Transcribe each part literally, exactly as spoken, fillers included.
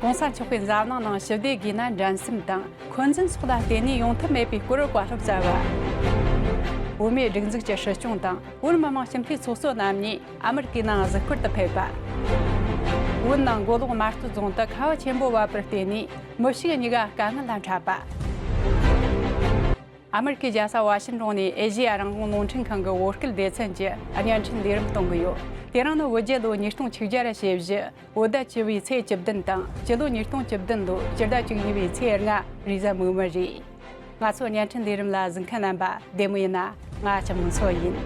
༸གོང་ས་མཆོག་གིས་འཛམ་གླིང་ནང་ཞི་བདེ་བགོས་ན་འགྲན་སེམས་དང་འཁོན་འཛིན་སོགས་ལ་བརྟེན་ནས་ཡོང་ཐབས་མེད་པའི་སྐོར་བཀའ་སློབ་སྩལ་བ། བོད་མིའི་སྒྲིག་འཛུགས་ཀྱི་སྲིད་སྐྱོང་དང་བོད་མི་མང་སྤྱི་འཐུས་ཚོགས་གཙོ་རྣམ་གཉིས་ཨ་མི་རི་ཀའི་ནང་གཟིགས་སྐོར་དུ་ཕེབས་པ། བོད་ནང་མགོ་ལོག་རྨ་སྟོད་རྫོང་དུ་ཁ་བ་ཆེན་པོ་བབས་པར་བརྟེན་ནས་མི་ཕྱུགས་གཉིས་ཀ་དཀའ་ངལ་ལ་འཕྲད་པ། ཨ་མི་རི་ཀའི་རྒྱལ་ས་ཝ་ཤིང་ཏོན་ནས་ཨེ་ཤེ་ཡ་རང་དབང་རླུང་འཕྲིན་ཁང་གི་བོད་སྐད་སྡེ་ཚན་གྱིས་བརྙན་འཕྲིན་ལས་རིམ་གཏོང་གི་ཡོད། དེ་རིང་ནི་བོད་རྒྱལ་ལོ་ཉིས་སྟོང་ཆིག་བརྒྱ་ར་ཞེ་བཞི། བོད་ཟླ་བཅུ་བའི་ཚེས་བཅུ་བདུན་དང་སྤྱི་ལོ་ཉིས་སྟོང་བཅུ་བདུན་ལོའི་སྤྱི་ཟླ་བཅུ་གཉིས་པའི་ཚེས་ལྔ་རེས་གཟའ་མིག་དམར་རེད། ང་ཚོའི་བརྙན་འཕྲིན་ལས་རིམ་ལ་གཟིགས་མཁན་རྣམ་པ་བདེ་མོ་ཡིན་ན། ང་ལྕམ་མོ་མཚོ་ཡིན།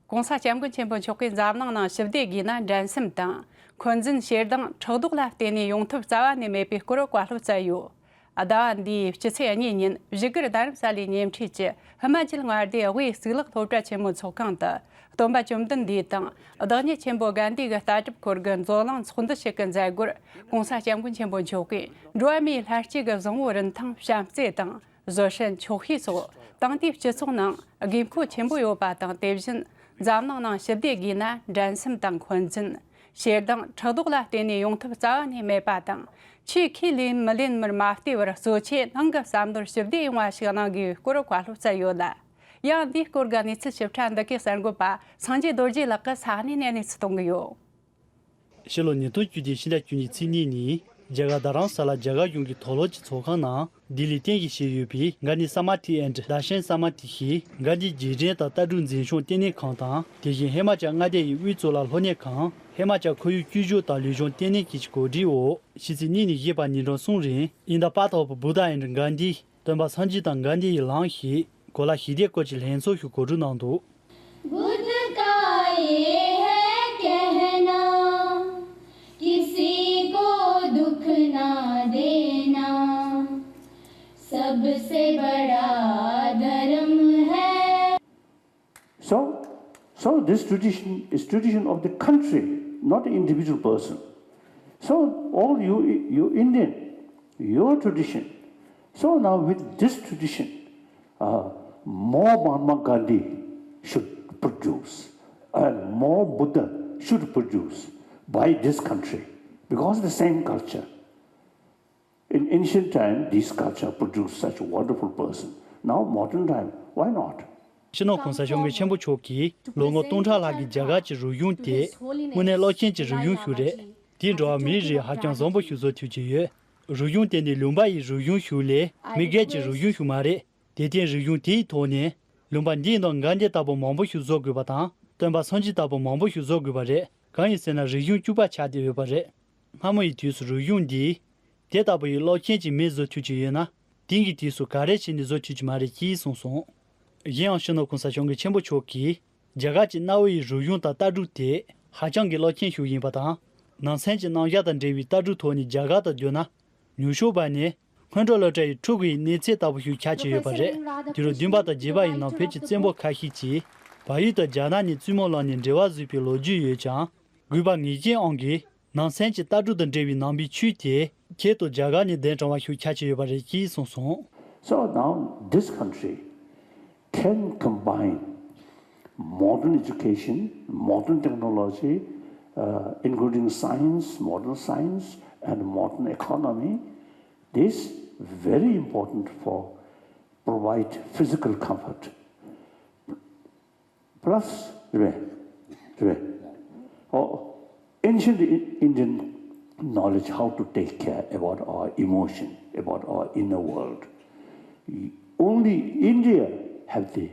༸གོང་ས་སྐྱབས་མགོན་ཆེན་པོ་མཆོག་གིས་འཛམ་གླིང་ནང་ཞི་བདེ་བགོས་ན་འགྲན་སེམས་དང་འཁོན་འཛིན། ཞེ་སྡང་། ཕྲག་དོག་ལ་བརྟེན་ནས་ཡོང་ཐབས་རྩ་བ་ནས་མེད་པའི་སྐོར་བཀའ་སློབ་སྩལ་ཡོད། ཟླ་བ་འདིའི་སྤྱི་ཚེས་གཉིས་ཉིན་བཞུགས་སྒར་རྡ་རམ་ས་ལའི་ཉེ་འཁྲིས་ཀྱི་ཧི་མ་ཅལ་མངའ་སྡེའི་དབུས་གཙུག་ལག་སློབ་གྲྭ་ཆེན་མོའི་ཚོགས་ཁང་དུ། སྟོན་པ་བཅོམ་ལྡན་འདས་དང་བདག་ཉིད་ཆེན་པོ་གན་དྷི་གི་ལྟ་གྲུབ་སྐོར་གྱི་མཛོད་གླིང་ཚོགས་འདུ་ཞིག་གི་མཛད་སྒོར་༸གོང་ས་༸སྐྱབས་མགོན་ཆེན་པོ་མཆོག་གིས་འགྲོ་བ་མིའི་ལྷར་སྐྱེ་གི་བཟང་པོ་རིན་ཐང་བྱམས་བརྩེ་དང་། བཟོད་བསྲན་ཆོག་ཤེས་སོགས་དེང་དུས་སྤྱི་ཚོགས་ནང་དགོས་མཁོ་ཆེན་པོ་ཡོད་པ་དང་། དེ་བཞིན་འཛམ་གླིང་ནང་ཞི་བདེ་བགོས་ན་འགྲན་སེམས་དང་འཁོན་འཛིན། ཞེ་སྡང་། ཕྲག་དོག་ལ་བརྟེན་ནས་ཡོང་ཐབས་རྩ་བ་ནས་མེད་པ་དང་། ཆོས་ཁས་ལེན་མི་ལེན་མར་མ་བལྟས་པར་གཙོ་ཆེ་ནང་གི་བསམ་བློར་ཞི་བདེ་ཡོང་བ་ཞིག་གནང་དགོས་པའི་སྐོར་བཀའ་སློབ་སྩལ་ཡོད་ལ། ཡང་འདིའི་སྐོར་གྱི་གནས་ཚུལ་ཞིབ་ཕྲ་འདི་གའི་གསར་འགོད་པ་སངས་རྒྱས་རྡོ་རྗེ་ལགས་ཀྱིས་ས་གནས་ནས་གནས་ཚུལ་གཏོང་གི་ཡོད། ཕྱི་ལོ་ཉིས་སྟོང་བཅུ་བདུན་ཕྱི་ཟླ་བཅུ་གཉིས་ཚེས་གཉིས་ཉིན་རྒྱ་གར་རྡ་རམ་ས་ལ་རྒྱ་གར་གཞུང་གི་དོགས་སློང་གི་ཚོགས་ཁང་ནང་ལྡི་ལིར་རྟེན་གཞི་བྱས་ཡོད་པའི་གན་དྷི་སམ་ཐི་ཨེན་ཌི་དར་ཤན་སམ་ཐི་ཞེས་གན་དྷིའི་རྗེས་དྲན་དང་ལྟ་གྲུབ་འཛིན་སྐྱོང་ལྟེ་གནས་ཁང་དང་། དེ་བཞིན་ཧི་མ་ཅལ་མངའ་སྡེ་ཡི་དབུས་གཙུག་ལག་སློབ་གཉེར་ཁང་། ཧི་མ་ཅལ་ཁོར་ཡུག་བཅོས་བསྒྱུར་དང་ལུས་སྦྱོང་ལྟེ་གནས་བཅས་ཀྱི་གོ་སྒྲིག་འོག་ཕྱི་ཚེས་གཉིས་ནས་བཞི་བར་ཉིན་གྲངས་གསུམ་རིང་In the Path of Buddha and Gandhi སྟོན་པ་སངས་རྒྱས་དང་གན་དྷི་ཡི་ལམ་ཞེས་གོ་ལ་ཞི་བདེའི་སྐོར་གྱི་ལྷན་ཚོགས་ཤིག་གོ་སྒྲིག་གནང་འདུག बुद्ध का ये है कहना, किसी को दुख ना देना, सबसे बड़ा धर्म है। So, so this tradition is tradition of the country, not an individual person. So, all you, you Indian, your tradition. So now with this tradition, uh, more Mahatma Gandhi should produce and more Buddha should produce by this country because the same culture. In ancient time, this culture produced such wonderful person. Now modern time, why not? སྤྱི་ནོར་༸གོང་ས་༸སྐྱབས་མགོན་ཆེན་པོ་མཆོག་གིས་ལོ་ངོ་སྟོང་ཕྲག་ལྷག་གི་རྒྱ་གར་གྱི་རིག་གཞུང་དེ་དངོས་གནས་རླབས་ཆེན་གྱི་རིག་གཞུང་ཞིག་རེད། དེས་འགྲོ་བ་མིའི་རིགས་ཧ་ཅང་བཟང་པོ་ཞིག་བཟོ་ཐུབ་ཀྱི་ཡོད། རིག་གཞུང་དེ་ནི་ལུང་པ་ཡི་རིག་གཞུང་ཞིག་ལས་མི་སྒེར་གྱི་རིག་གཞུང་ཞིག་མ་རེད། དེར་བརྟེན་རིག་གཞུང་དེའི་ཐོག་ནས་ལུང་པ་འདིའི་ནང་གན་དྷི་ལྟ་བུ་མང་པོ་ཞིག་བཟོ་དགོས་པ་དང་། སྟོན་པ་སངས་རྒྱས་ལྟ་བུ་མང་པོ་ཞིག་བཟོ་དགོས་པ་རེད། གང་ཡིན་ཟེར་ན་རིག་གཞུང་གཅིག་པ་ཆགས་བསྡད་ཡོད་པ་རེད། སྔ་མོ་ཡི་དུས་སུ་རིག་གཞུང་འདིས་དེ་ལྟ་བུ་ཡི་རླབས་ཆེན་གྱི་མི་བཟོ་ཐུབ་ཀྱི་ཡོད་ན། དེང་གི་དུས་སུ་ག་རེ་བྱས་ནས་བཟོ་ཐུབ་ཀྱི་མ་རེད་ཅེས་གསུངས་སོང་། གཞན་ཡང་སྤྱི་ནོར་༸གོང་ས་༸སྐྱབས་མགོན་ཆེན་པོ་མཆོག་གིས་རྒྱ་གར་གྱི་གནའ་བོ་ཡི་རིག་གཞུང་དང་ལྟ་གྲུབ་དེ་ཧ་ཅང་གི་རླབས་ཆེན་ཞིག་ཡིན་པ་དང་། ནང་ཚན་གྱི་རྣམ་གཞག་དང་འབྲེལ་བའི་ལྟ་གྲུབ་ཐོག་ནས་རྒྱ་གར་དང་བསྡུར་ན། ཉུང་ཤོས་བར་ནས་སྔོན་འགྲོ་སློབ་གྲྭ་ཡི་ཕྲུ་གུ་ཡི་གནས་ཚད་ལྟ་བུ་ཞིག་ཆགས་ཀྱི་ཡོད་པ་རེད། དུས་རབས་བདུན་པ་དང་བརྒྱད་པ་ཡི་ནང་བོད་ཀྱི་བཙན་པོ་ཁ་ཤས་ཀྱིས་བལ་ཡུལ་དང་རྒྱ་ནག་ནས་བཙུན་མོ་བླངས་ནས་འབྲེལ་བ་བཟོས་པའི་ལོ་རྒྱུས་ཡོད་ཀྱང་། གུས་པ་ངེས་ཅན་ཨང་གིས་ནང་ཚན་གྱི་ལྟ་གྲུབ་དང་འབྲེལ་བའི་ནང་པའི་ཆོས་དེ་ཁྱད་དུ་རྒྱ་གར་ནས་གདན་དྲངས་པ་ཞིག་ཆགས་ཀྱི་ཡོད་པ་རེད་ཅེས་གསུངས་སོང་། So now this country can combine modern education, modern technology, uh, including science, modern science, and modern economy. This very important for provide physical comfort. Plus, rwe, rwe. Oh, ancient I- Indian knowledge how to take care about our emotion, about our inner world. Only India have the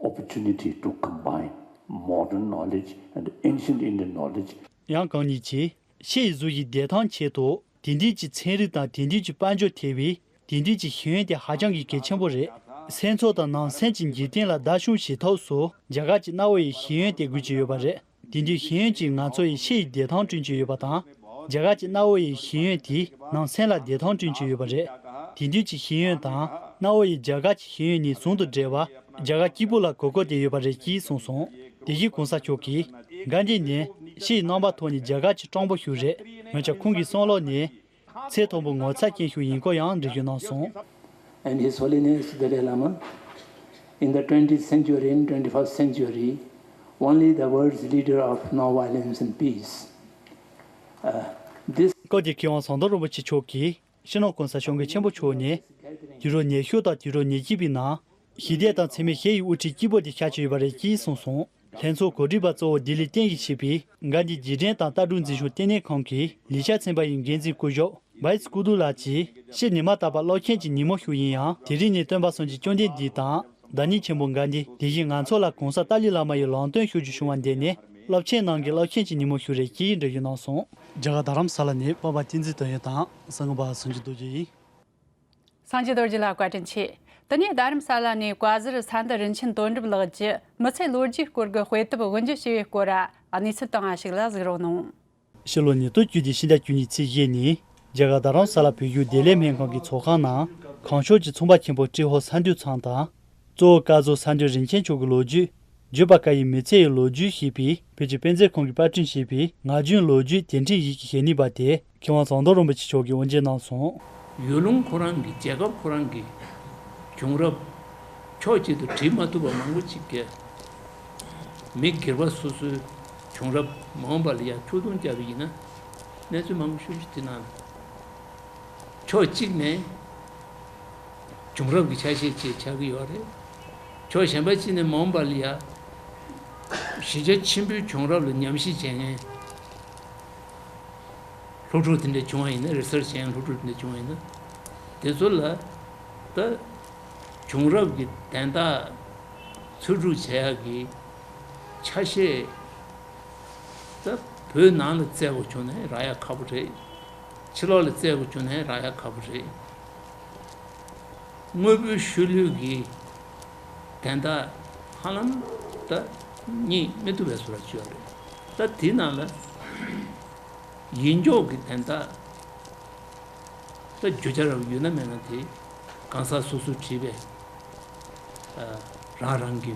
opportunity to combine modern knowledge and ancient Indian knowledge. ཡང་གང་ཉིད་ཀྱིས་ཕྱི་ཡི་གཟུགས་ཀྱི་བདེ་ཐང་ཆེད་དུ་དེང་དུས་ཀྱི་ཚན་རིག་དང་དེང་དུས་ཀྱི་དཔལ་འབྱོར་ཐེ་བའི་དེང་དུས་ཀྱི་ཤེས་ཡོན་དེ་ཧ་ཅང་གི་གལ་ཆེན་པོ་རེད། སེམས་ཚོར་དང་ནང་སེམས་ཀྱི་འཇིག་རྟེན་ལ་བདག་སྐྱོང་བྱེད་ཐབས་སུ་རྒྱ་གར་གྱི་གནའ་བོ་ཡི་ཤེས་ཡོན་དེ་དགོས་ཀྱི་ཡོད་པ་རེད། དེང་དུས་ཤེས་ཡོན་གྱིས་ང་ཚོ་ཡི་ཕྱི་ཡི་བདེ་ཐང་བསྐྲུན་གྱི་ཡོད་པ་དང་། རྒྱ་གར་གྱི་གནའ་བོ་ཡི་ཤེས་ཡོན་དེས་ནང་སེམས་ལ་བདེ་ཐང་བསྐྲུན་གྱི་ཡོད་པ་རེད། དེང་དུས་ཀྱི་ཤེས་ཡོན་དང་གནའ་བོ་ཡི་རྒྱ་གར་གྱི་ཤེས་ཡོན་གཉིས་ཟུང་དུ་འབྲེལ་བ་རྒྱ་གར་གཅིག་པུ་ལ་གོ་སྐབས་དེ་ཡོད་པ་རེད་ཅེས་གསུངས་སོང་། དེ་བཞིན་༸གོང་ས་མཆོག་གིས་གན་དྷི་ནི་ ཕྱི་ཡི་རྣམ་པ་ཐོག་ནས་རྒྱ་གར་གྱི་སྤྲང་པོ་ཞིག་རེད། འོན་ཀྱང་ཁོང་གི་བསམ་བློ་ནི་ཚད་མཐོན་པོ་ངོ་མཚར་ཅན་ཞིག་ཡིན་སྐོར་ཡང་འགྲེལ་བརྗོད་གནང་སོང་། And His Holiness Dalai Lama, in the twentieth century and twenty-first century, only the world's leader of non-violence and peace. Uh, this སྐབས་དེར་མཁས་དབང་ཟམ་གདོང་རིན་པོ་ཆེ་མཆོག་གིས་སྤྱི་ནོར་༸གོང་ས་༸སྐྱབས་མགོན་ཆེན་པོ་མཆོག་ནི་དུས་རབས་ཉི་ཤུ་དང་དུས་རབས་ཉེར་གཅིག་པའི་ནང་ཞི་བདེ་དང་འཚེ་མེད་ཞི་ཡི་དབུ་ཁྲིད་སྐྱིད་པོ་དེ་ཤར་གྱི་ཡོད་པ་རེད་ཅེས་གསུངས་སོང་། ལྷན་ཚོགས་གོ་སྒྲིག་པ་གཙོ་བོ་ལྡི་ལིར་རྟེན་གཞི་བྱས་པའི་གྷན་དྷི་རྗེས་དྲན་དང་ལྟ་གྲུབ་འཛིན་སྐྱོང་ལྟེ་གནས་ཁང་གི་ལས་བྱེད་ཚན་པ་ཡི་འགན་འཛིན་སྐུ་ཞབས་བྷའི་སི་ཀུ་དུ་ལགས་ཀྱིས་ཕྱི་ཉི་མ་རྟག་པར་རླབས་ཆེན་གྱི་ཉིན་མོ་ཞིག་ཡིན་ཡང་དེ་རིང་ནི་སྟོན་པ་སངས་རྒྱས་བཅོམ་ལྡན་འདས་དང་བདག་ཉིད་ཆེན་པོ་གྷན་དྷི་དེ་བཞིན་ང་ཚོ་ལ་༸གོང་ས་ཏཱ་ལའི་བླ་མ་ཡི་ལམ་སྟོན་ཞུ་རྒྱུ་བྱུང་བ་འདི་ནི་རླབས་ཆེན་ནང་གི་རླབས་ཆེན་གྱི་ཉིན་མོ་ཞིག་རེད་ཅེས་འགྲེལ་བརྗོད་གནང་སོང་། རྒྱ་གར་རྡ་རམ་ས་ལ་ནས་པ་པ་བསྟན་འཛིན་དོན་ཡོད་དང་གསང་སྔགས་པ་སངས་རྒྱས་རྡོ་རྗེ་ཡིན། སངས་རྒྱས་རྡོ་རྗེ་ལ་བཀའ་དྲིན་ཆེ། དེ་ནས་རྡ་རམ་ས་ལ་ནས་བཀའ་ཟུར་ས་འདི་རིན་ཆེན་དོན་གྲུབ་ལགས་ཀྱིས་མི་ཚེ་ལོ་རྒྱུས་སྐོར་གྱི་དཔེ་དེབ་དབུ་འབྱེད་བྱས་པའི་སྐོར་གནས་ཚུལ་དང་ཞིག་ལ་གཟིགས་རོགས་གནང་། ཕྱི་ལོ་ཉིས་སྟོང་བཅུ་བདུན་ཕྱི་ཟླ་བཅུ་གཉིས་ཚེས་བཞི་ཉིན་རྒྱ་གར་རྡ་རམ་ས་ལ་བོད་བརྒྱུད་བདེ་ལེགས་སྨན་ཁང་གི་ཚོགས་ཁང་ནང་གངས་ལྗོངས་ཀྱི་ཚོང་པ་ཆེན་པོ་ཀྲི་ཧོ་ས་འདུས་ཚང་དང་། གཙོ་བོ་བཀའ་ཟུར་ས་འདུས་རིན་ཆེན་མཆོག་གི་ལོ་རྒྱུས། བརྒྱུད་པ་བཀའ་ཡི་མི་ཚེ་ཡི་ལོ་རྒྱུས་ཞེས་པའི་བོད་ཀྱི་དཔེ་མཛོད་ཁང་གི་པར་སྐྲུན་བྱས་པའི་ངག་རྒྱུན་ལོ་རྒྱུས་དེབ་ཕྲེང་བཞི་གི་ཞལ་ནུས་པ་དེ་མཁས་དབང་ཟམ་གདོང་རིན་པོ་ཆེ་མཆོག་གིས་དབུ་འབྱེད་གནང་སོང་། ཡུལ་ལུང་ཁོ་རང་གི་རྒྱལ་ཁབ་ཁོ་རང་གི་བྱུང་རབས་ཕྱོགས་གཅིག་ཏུ་བྲིས་མ་ཐུབ་པ་མང་པོ་ཅིག་གིས། མི་སྒེར་པ་སོ་སོའི་བྱུང་རབས་མ་འོངས་པ་ལ་ཡང་ཕྱོགས་སྡོམ་བརྒྱབ་པ་ཡིན་ན། གནས་ཚུལ་མང་པོ་ཞེ་པོ་ཅིག་དེ་ནང་ཕྱོགས་གཅིག་ནས་བྱུང་རབས་ཀྱི་ཆ་ཤས་ཅིག་ཆགས་ཀྱི་ཡོད་རེད། ཕྱོགས་གཞན་པ་གཅིག་ནས་མ་འོངས་པ་ལ་ཡང་གཞིས་ཆགས་ཆེན་པོའི་བྱུང་རབས་ལ་ཉམས་ཞིབ་བྱེད་མཁན་སློབ་ཕྲུག་དེ་འདྲ་བྱུང་བ་ཡིན་ན། རི་སར་ཆི་བྱེད་མཁན་སློབ་ཕྲུག་དེ་འདྲ་བྱུང་བ་ཡིན་ན། དེ་ཚོ་ལ་ད་བྱུང་རབས་ཀྱི་དན་རྟགས་འཚོལ་སྒྲུབ་བྱེད་ཡག་གི་ཆ་ཤས། ད་བོད་ནང་ལ་བཙལ་དགོས་བྱུང་ན་རག་ཡག་ཁག་པོ་རེད། ཕྱི་ལོགས་ལ་བཙལ་དགོས་བྱུང་ན་རག་ཡག་ཁག་པོ་རེད། དངོས་པོའི་ཤུལ་ལུས་ཀྱི་དན་རྟགས་ཧ་ལམ་ད་རྙེད་མི་ཐུབ་པའི་བཟོ་འདྲ་ཅིག་ཡོད་རེད། ད་དེའི་ནང་ལ་ཡིན་འཇོག་གི་དན་རྟགས། ད་རྒྱུ་ཆ་རང་ཡོད་ན་མེད་ན་དེ་གང་ཟག་སོ་སོས་བྲིས་པའི་ཨ་རང་རང་གི་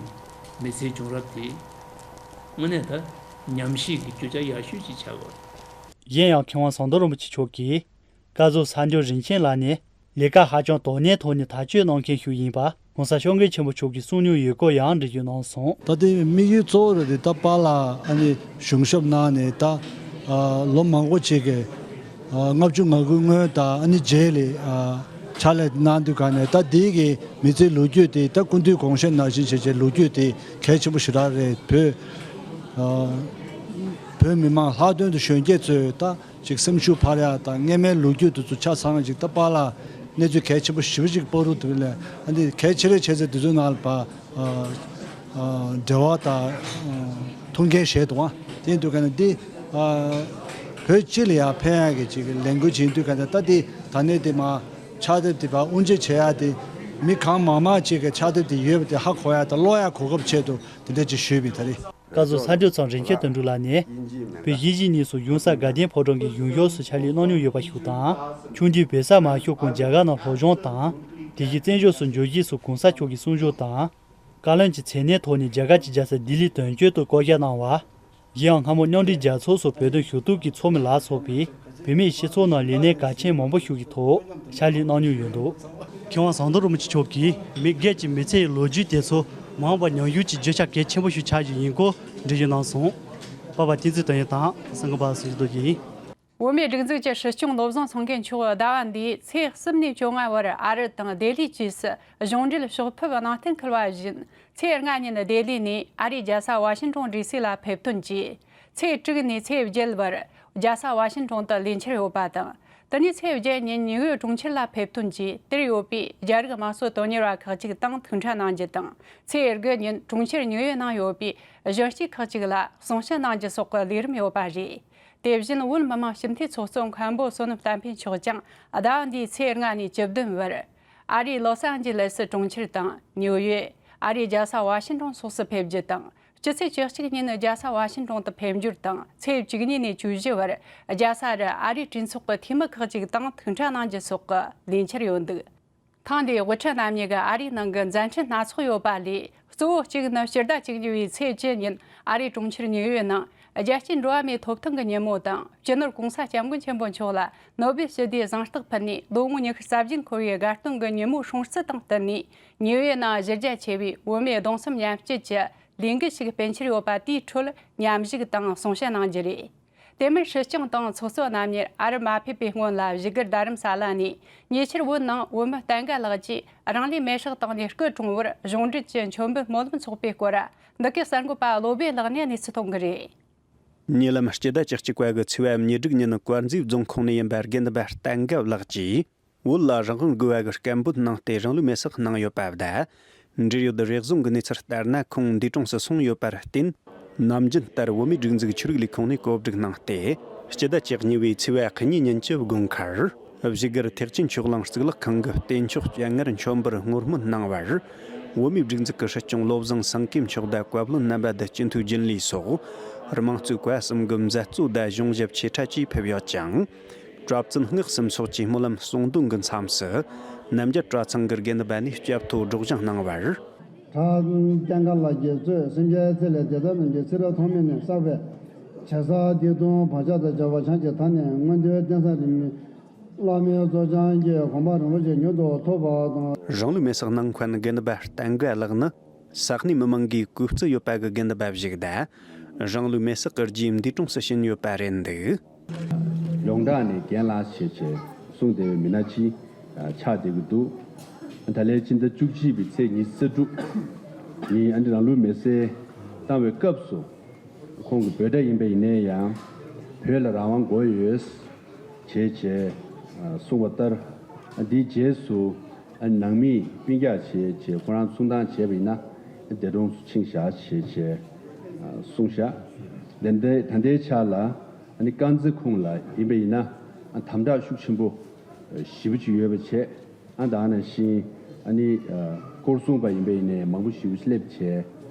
མི་ཚེའི་བྱུང་རབས་དེ་དངོས་གནས་ད་ཉམས་ཞིབ་ཀྱི་རྒྱུ་ཆ་ཡག་ཤོས་ཅིག་ཆགས་ཡོད་རེད། གཞན་ཡང་མཁས་དབང་ཟམ་གདོང་རིན་པོ་ཆེ་མཆོག་གིས་བཀའ་ཟུར་ས་འདུས་རིན་ཆེན་ལགས་ནི་ལས་ཀ་ཧ་ཅང་དོ་ནན་ཐོག་ནས་ཐག་གཅོད་གནང་མཁན་ཞིག་ཡིན་པ་༸གོང་ས་༸སྐྱབས་མགོན་ཆེན་པོ་མཆོག་གིས་གསུང་མྱོང་ཡོད་སྐོར་ཡང་འགྲེལ་བརྗོད་གནང་སོང་། ད་ལྟའི་དམིགས་ཡུལ་གཙོ་བོ་རེད་དེ། ད་པཱ་ལགས་ཨ་ནི་གཞུང་ཞབས་གནང་ནས་ད་ཨ་ལོ་མང་པོ་ཅིག་གི་ཨ་ལྔ་བཅུ་ང་དགུ་སྔོན་དང་ཨ་ནི་རྗེས་ལ་ཨ་ཕྱག་ལས་གནང་དུས་ག་ནས་ད་འདི་གི་མི་ཚེའི་ལོ་རྒྱུས་དེ་ད་སྐུ་མདུན་དགོངས་བཞེད་ནང་བཞིན་བྱས་བྱས་ལོ་རྒྱུས་དེ་གལ་ཆེན་པོ་ཞེ་དྲག་རེད། བོད་ཨ་བོད་མི་མང་ལྷག་དོན་དུ་གཞོན་སྐྱེས་ཚོས་ད་ཅིག་སེམས་ཤུགས་འཕར་ཡག་དང་སྔ་མའི་ལོ་རྒྱུས་དེ་ཚོ་ཆ་ཚང་ཅིག་ད་པཱ་ལགས་གནས་ཚུལ་གལ་ཆེན་པོ་ཞེ་པོ་ཅིག་པར་རུ་དེ་ལས་ཨ་ནི་གལ་ཆེ་རེ་བྱས་ཚེ་དེ་ཚོའི་ནང་ལ་པ་ཨ་ཨ་འབྲེལ་བ་དང་ཨ་ཐུགས་འགན་བཞེས་འདུག་ཨ། དེ་ཡིན་དུས་ག་ནས་འདི་ཨ་བོད་སྤྱི་ལ་ཡང་ཕན་ཡག་གི་ཅིག་ལས་འགུལ་ཅིག་ཡིན་དུས་ག་ནས་ད་འདི་ད་ནས་འདི་མ་ཕྱག་དེབ་འདི་པ་དབུ་འབྱེད་བྱེད་ཡག་དེ་མི་གང་མང་མང་ཅིག་གི་ཕྱག་དེབ་འདི་ཡོད་པ་དེ་ཧ་གོ་ཡག་དང་ཀློག་ཡག་གོ་སྐབས་ཆེད་དུ་དེ་འདྲ་ཅིག་ཞུས་པའི་ད་རེད། བཀའ་ཟུར་ས་འདུས་ཚང་རིན་ཆེན་དོན་གྲུབ་ལགས་ནི་བོད་གཞིས་བྱེས་གཉིས་སུ་གཞུང་ས་དགའ་ལྡན་ཕོ་བྲང་གི་གཞུང་ཞབས་སུ་ཕྱག་ལས་གནང་མྱོང་ཡོད་པ་ཞིག་དང་། ཆུང་དུས་བོད་ས་མ་ཤོར་གོང་རྒྱ་གར་ནང་སློབ་སྦྱོང་དང་། དེ་བཞིན་བཙན་བྱོལ་སུ་འབྱོར་རྗེས་སུ་གོང་ས་མཆོག་གི་གསུང་ཆོས་དང་། བཀའ་བློན་གྱི་མཚན་གནས་ཐོག་ནས་རྒྱ་གར་གྱི་རྒྱལ་ས་ལྡི་ལི་དོན་གཅོད་དུ་བསྐོ་གཞག་གནང་བ། གཞན་ཡང་སྔ་མོ་མཉམ་འབྲེལ་རྒྱལ་ཚོགས་སུ་བོད་དོན་ཞུ་གཏུག་གི་ཚོགས་མི་ལ་སོགས་པའི་བོད་མིའི་སྤྱི་ཚོགས་ནང་ལས་གནས་གལ་ཆེན་མང་པོ་ཞིག་གི་ཐོག་ཕྱག་ལས་གནང་མྱོང་ཡོད་འདུག་མཁས་དབང་ཟམ་གདོང་རིན་པོ་ཆེ་མཆོག་གིས་མི་སྒེར་གྱི་མི་ཚེ་ཡི་ལོ་རྒྱུས་དེ་ཚོ་མ་འོངས་པར་ཉམས་ཞིབ་ཀྱི་བརྗོད་བྱ་གལ་ཆེན་པོ་ཞིག་ཆགས་རྒྱུ་ཡིན་སྐོར་འགྲེལ་བརྗོད་གནང་སོང་། པ་པ་བསྟན་འཛིན་དོན་ཡོད་དང་གསང་སྔགས་པ་སུ་ཞིག་རྡོ་རྗེ་ཡིན། བོད་མིའི་སྒྲིག་འཛུགས་ཀྱི་སྲིད་སྐྱོང་བློ་བཟང་སེང་གེ་མཆོག་ཟླ་བ་འདིའི་ཚེས་གསུམ་ནས་བཅོ་ལྔ་བར་ཨ་རི་དང་ལྡི་ལི་བཅས་སུ་གཞུང་འབྲེལ་ཕྱོགས་ཕེབས་གནང་གཏན་འཁེལ་བ་བཞིན། ཚེས་ལྔ་ཉིན་ལྡི་ལི་ནས་ཨ་རིའི་རྒྱལ་ས་ཝ་ཤིང་ཏོན་ཌི་སི་ལ་ཕེབས་ཐོན་གྱིས། ཚེས་དྲུག་ནས་ཚེས་བརྒྱད་བར་རྒྱལ་ས་ཝ་ཤིང་ཏོན་དུ་ལས་འཆར་ཡོད་པ་དང་། དེ་ནས་ཚེས་བརྒྱད་ཉིན་ནིའུ་ཡོག་གྲོང་ཁྱེར་ལ་ཕེབས་ཐོན་གྱིས། དེར་ཡོད་པའི་རྒྱ་རིགས་དམངས་གཙོ་དོན་གཉེར་བ་ཁག་ཅིག་དང་ཐུག་འཕྲད་གནང་རྒྱུ་དང་། ཚེས་དགུ་ཉིན་གྲོང་ཁྱེར་ནིའུ་ཡོག་ནང་ཡོད་པའི་གཞོན་སྐྱེས་ཁག་ཅིག་ལ་གསུང་བཤད་གནང་རྒྱུ་སོགས་ཀྱི་ལས་རིམ་ཡོད་པ་རེད། དེ་བཞིན་བོད་མི་མང་སྤྱི་འཐུས་ཚོགས་གཙོ་མཁན་པོ་བསོད་ནམས་བསྟན་འཕེལ་མཆོག་ཀྱང་ཟླ་བ་འདིའི་ཚེས་ལྔ་ནས་བཅུ་བདུན་བར། ཨ་རིའི་ལོ་སི་ཨན་ཇི་ལེ་སི་གྲོང་ཁྱེར་དང་ནིའུ་ཡོག་ཨ་རིའི་རྒྱལ་ས་ཝ་ཤིང་ཏོན་སོགས་སུ་ཕེབས་རྒྱུ་དང་། སྤྱི་ཚེས་བཅུ་གཅིག་ཉིན་རྒྱལ་ས་ཝ་ཤིང་ཏོན་དུ་ཕེབས་འབྱོར་དང་། ཚེས་བཅུ་གཉིས་ནས་བཅུ་བཞི་བར་རྒྱལ་ས་རུ་ཨ་རིའི་གྲོས་ཚོགས་ཀྱི་འཐུས་མི་ཁག་ཅིག་དང་ཐུག་འཕྲད་གནང་རྒྱུ་སོགས་ཀྱི་ལས་འཆར་ཡོད་འདུག་ཐེངས་འདིའི་དབུ་ཁྲིད་རྣམ་གཉིས་ཀྱི་ཨ་རིའི་ནང་གི་མཛད་འཕྲིན་སྣ་ཚོགས་ཡོད་པ་ལས། གཙོ་བོ་གཅིག་ནི་སྤྱི་ཟླ་བཅུ་གཉིས་པའི་ཚེས་བཅུ་ཉིན་ཨ་རིའི་གྲོང་ཁྱེར་ནིའུ་ཡོག་ནང་ རྒྱལ་སྤྱིའི་འགྲོ་བ་མིའི་ཐོབ་ཐང་གི་ཉིན་མོ་དང་། སྤྱི་ནོར་༸གོང་ས་༸སྐྱབས་མགོན་ཆེན་པོ་མཆོག་ལ་ནོ་སྦེལ་ཞི་བདེའི་གཟེངས་རྟགས་ཕུལ་ནས་ལོ་ངོ་ཉི་ཤུ་རྩ་བཞི་འཁོར་བའི་དགའ་སྟོན་གྱི་ཉིན་མོའི་སྲུང་བརྩི་དང་བསྟུན་ནས། ཉེ་བའི་ནང་གཞི་རྒྱ་ཆེ་བའི་བོད་མིའི་གདུང་སེམས་མཉམ་སྐྱེད་ཀྱི་ལས་འགུལ་ཞིག་སྤེལ་འཆར་ཡོད་པ་དེའི་ཁྲོད་མཉམ་ཞུགས་དང་གསུང་བཤད་གནང་རྒྱུ་རེད། དེ་མིན་སྲིད་སྐྱོང་དང་ཚོགས་གཙོ་རྣམ་གཉིས་ཨ་རི་མ་ཕེབས་པའི་སྔོན་ལ་བཞུགས་སྒར་རྡ་རམ་ས་ལ་ནས་ཉེ་ཆར་བོད་ནང་བོད་མི་སྟན་དགའ་ལགས་ཀྱིས་རང་ལུས་མེར་སྲེག་བཏང་ནས་སྐུ་གྲོངས་བར་གཞུང་འབྲེལ་གྱི་མཆོད་འབུལ་སྨོན་ལམ་འཚོགས་པའི་སྐོར། འདི་གའི་གསར་འགོད་པ་བློ་བྷེ་ལགས་ནས་གནས་ཚུལ་གཏོང་གི་རེད། ཉེ་ལམ་སྤྱི་ཟླ་བཅུ་གཅིག་པ་གི་ཚེས་པ་ཉེར་དྲུག་ཉིན་ཀོར་མཛེས་རྫོང་ཁོངས་ནས་ཡིན་པ་རྒན་པ་སྟན་དགའ་ལགས་ཀྱིས། བོད་ལ་རང་དབང་དགོས་པ་གི་སྐད་འབོད་གནང་སྟེ་རང་ལུས་མེར་སྲེག་གནང་ཡོད་པ་དང་། འབྲེལ་ཡོད་རེས་བཟུང་གི་གནས་ཚུལ་ལྟར་ན། ཁོང་འདས་གྲོངས་སུ་སོང་ཡོད་པར་བརྟེན། ནམ་རྒྱུན་ལྟར་བོད་མིའི་སྒྲིག་འཛུགས་ཆོས་རིག་ལས་ཁུངས་ནས་གོ་སྒྲིག་གནང་སྟེ། སྤྱི་ཟླ་བཅུ་གཉིས་པའི་ཚེས་པ་གཉིས་ཉིན་གྱི་དགོང་ཁར། བཞུགས་སྒར་ཐེག་ཆེན་ཆོས་གླིང་གཙུག་ལག་ཁང་གི་རྟེན་མཆོག་སྤྱན་སྔར་མཆོད་འབུལ་སྔོན་སྨོན་གནང་བར། བོད་མིའི་སྒྲིག་འཛུགས་ཀྱི་སྲིད་སྐྱོང་བློ་བཟང་སེང་གེ་མཆོག་དང་བཀའ་བློན་རྣམ་པ་དང་སྤྱི་འཐུས་རྒྱུན་ལས་སོགས། དམངས་གཙོའི་བཀའ་གསུམ་གྱི་མཛད་གཙོ་དང་གཞུང་ཞབས་ཆེ་ཕྲ་བཅས་ཕེབས་ཡོད་ཅིང་། གྲྭ་བཙུན་སྔགས་གསུམ་སོགས་ཀྱིས་སྨོན་ལམ་གསུང་འདོན་གྱི་མཚམས་སུ། རྣམ་རྒྱལ་གྲྭ་ཚང་གི་དགེ་འདུན་པ་ནས་སྐྱབས་ཐོ་སྒྲོག་སྦྱང་གནང་བར། གྲགས་ཅན་དགའ་ལ་རྒྱལ་གཙོས་སེམས་ཅན་ཚེ་ལས་འདས་དང་ནམ་མཁའི་ཚེ་རབས་ཐོག་མེད་ནས་བསགས་པའི་བྱས་བསགས་སྡིག་ལྟུང་བག་ཆགས་དང་བཅས་པ་ཕྱག་རྒྱ་དག་ནས་མངོན་མཐོའི་རྟེན་གསུམ་རིང་མིན་བླ་མེད་རྫོགས་བྱང་གི་གོ་འཕང་རིན་པོ་ཆེ་མྱུར་དུ་ཐོབ་པ་དང་། རང་ལུས་མེར་སྲེག་གནང་མཁན་དགེ་འདུན་པ་སྟན་དགའ་ལགས་ནི། ས་གནས་མི་མང་གིས་གུས་བརྩི་ཡོད་པ་གི་དགེ་འདུན་པ་ཞིག་དང་། རང་ལུས་མེར་སྲེག་གི་རྗེས་འདས་གྲོངས་སུ་ཕྱིན་ཡོད་པ་རེད་འདུག། ཡོངས་གྲགས་ནས་རྒན་ལགས་ཞེས་བྱས་གསུངས་བསྡད་པའི་མི་སྣ་ཅིག་ཆགས་བསྡད་ཀྱི་འདུག། ད་ལན་ཕྱི་ཟླ་བཅུ་གཅིག་པའི་ཚེས་ཉི་ཤུ་རྩ་དྲུག་ཉིན་ཨ་ནི་རང་ལུས་མེར་སྲེག་བཏང་བའི་སྐབས་སུ། ཁོང་གི་འབོད་སྒྲ་ཡིན་པ་ཡིན་ན་ཡང་། བོད་ལ་རང་དབང་དགོས་ཡོད། ཞེས་བྱས་གསུངས་པ་ལྟར། འདིའི་རྗེས་སུ་ནང་མིས་སྤུན་ཀྱག་བྱས་བྱས་ཁོ་རང་ཚུར་བཏང་བྱས་པ་ཡིན་ན་འདས་གྲོངས་སུ་ཕྱིན་བཞག་ཞེས་བྱས་གསུངས་བཞག། ད་ལྟའི་ད་ལྟའི་ཆ་ལ་དཀར་མཛེས་ཁོངས་ལ་ཡིན་པ་ཡིན་ན་དམ་དྲག་ཤུགས་ཆེན་པོ་ཞེ་པོ་ཅིག་ཡོད་པ་བྱས། ཨ་ད་ནང་བཞིན་ཨ་ནི་སྐོར་སྲུང་པ་ཡིན་པ་ཡིན་ནའི་མང་པོ་ཞེ་པོ་ཅིག་སླེབས་བྱས།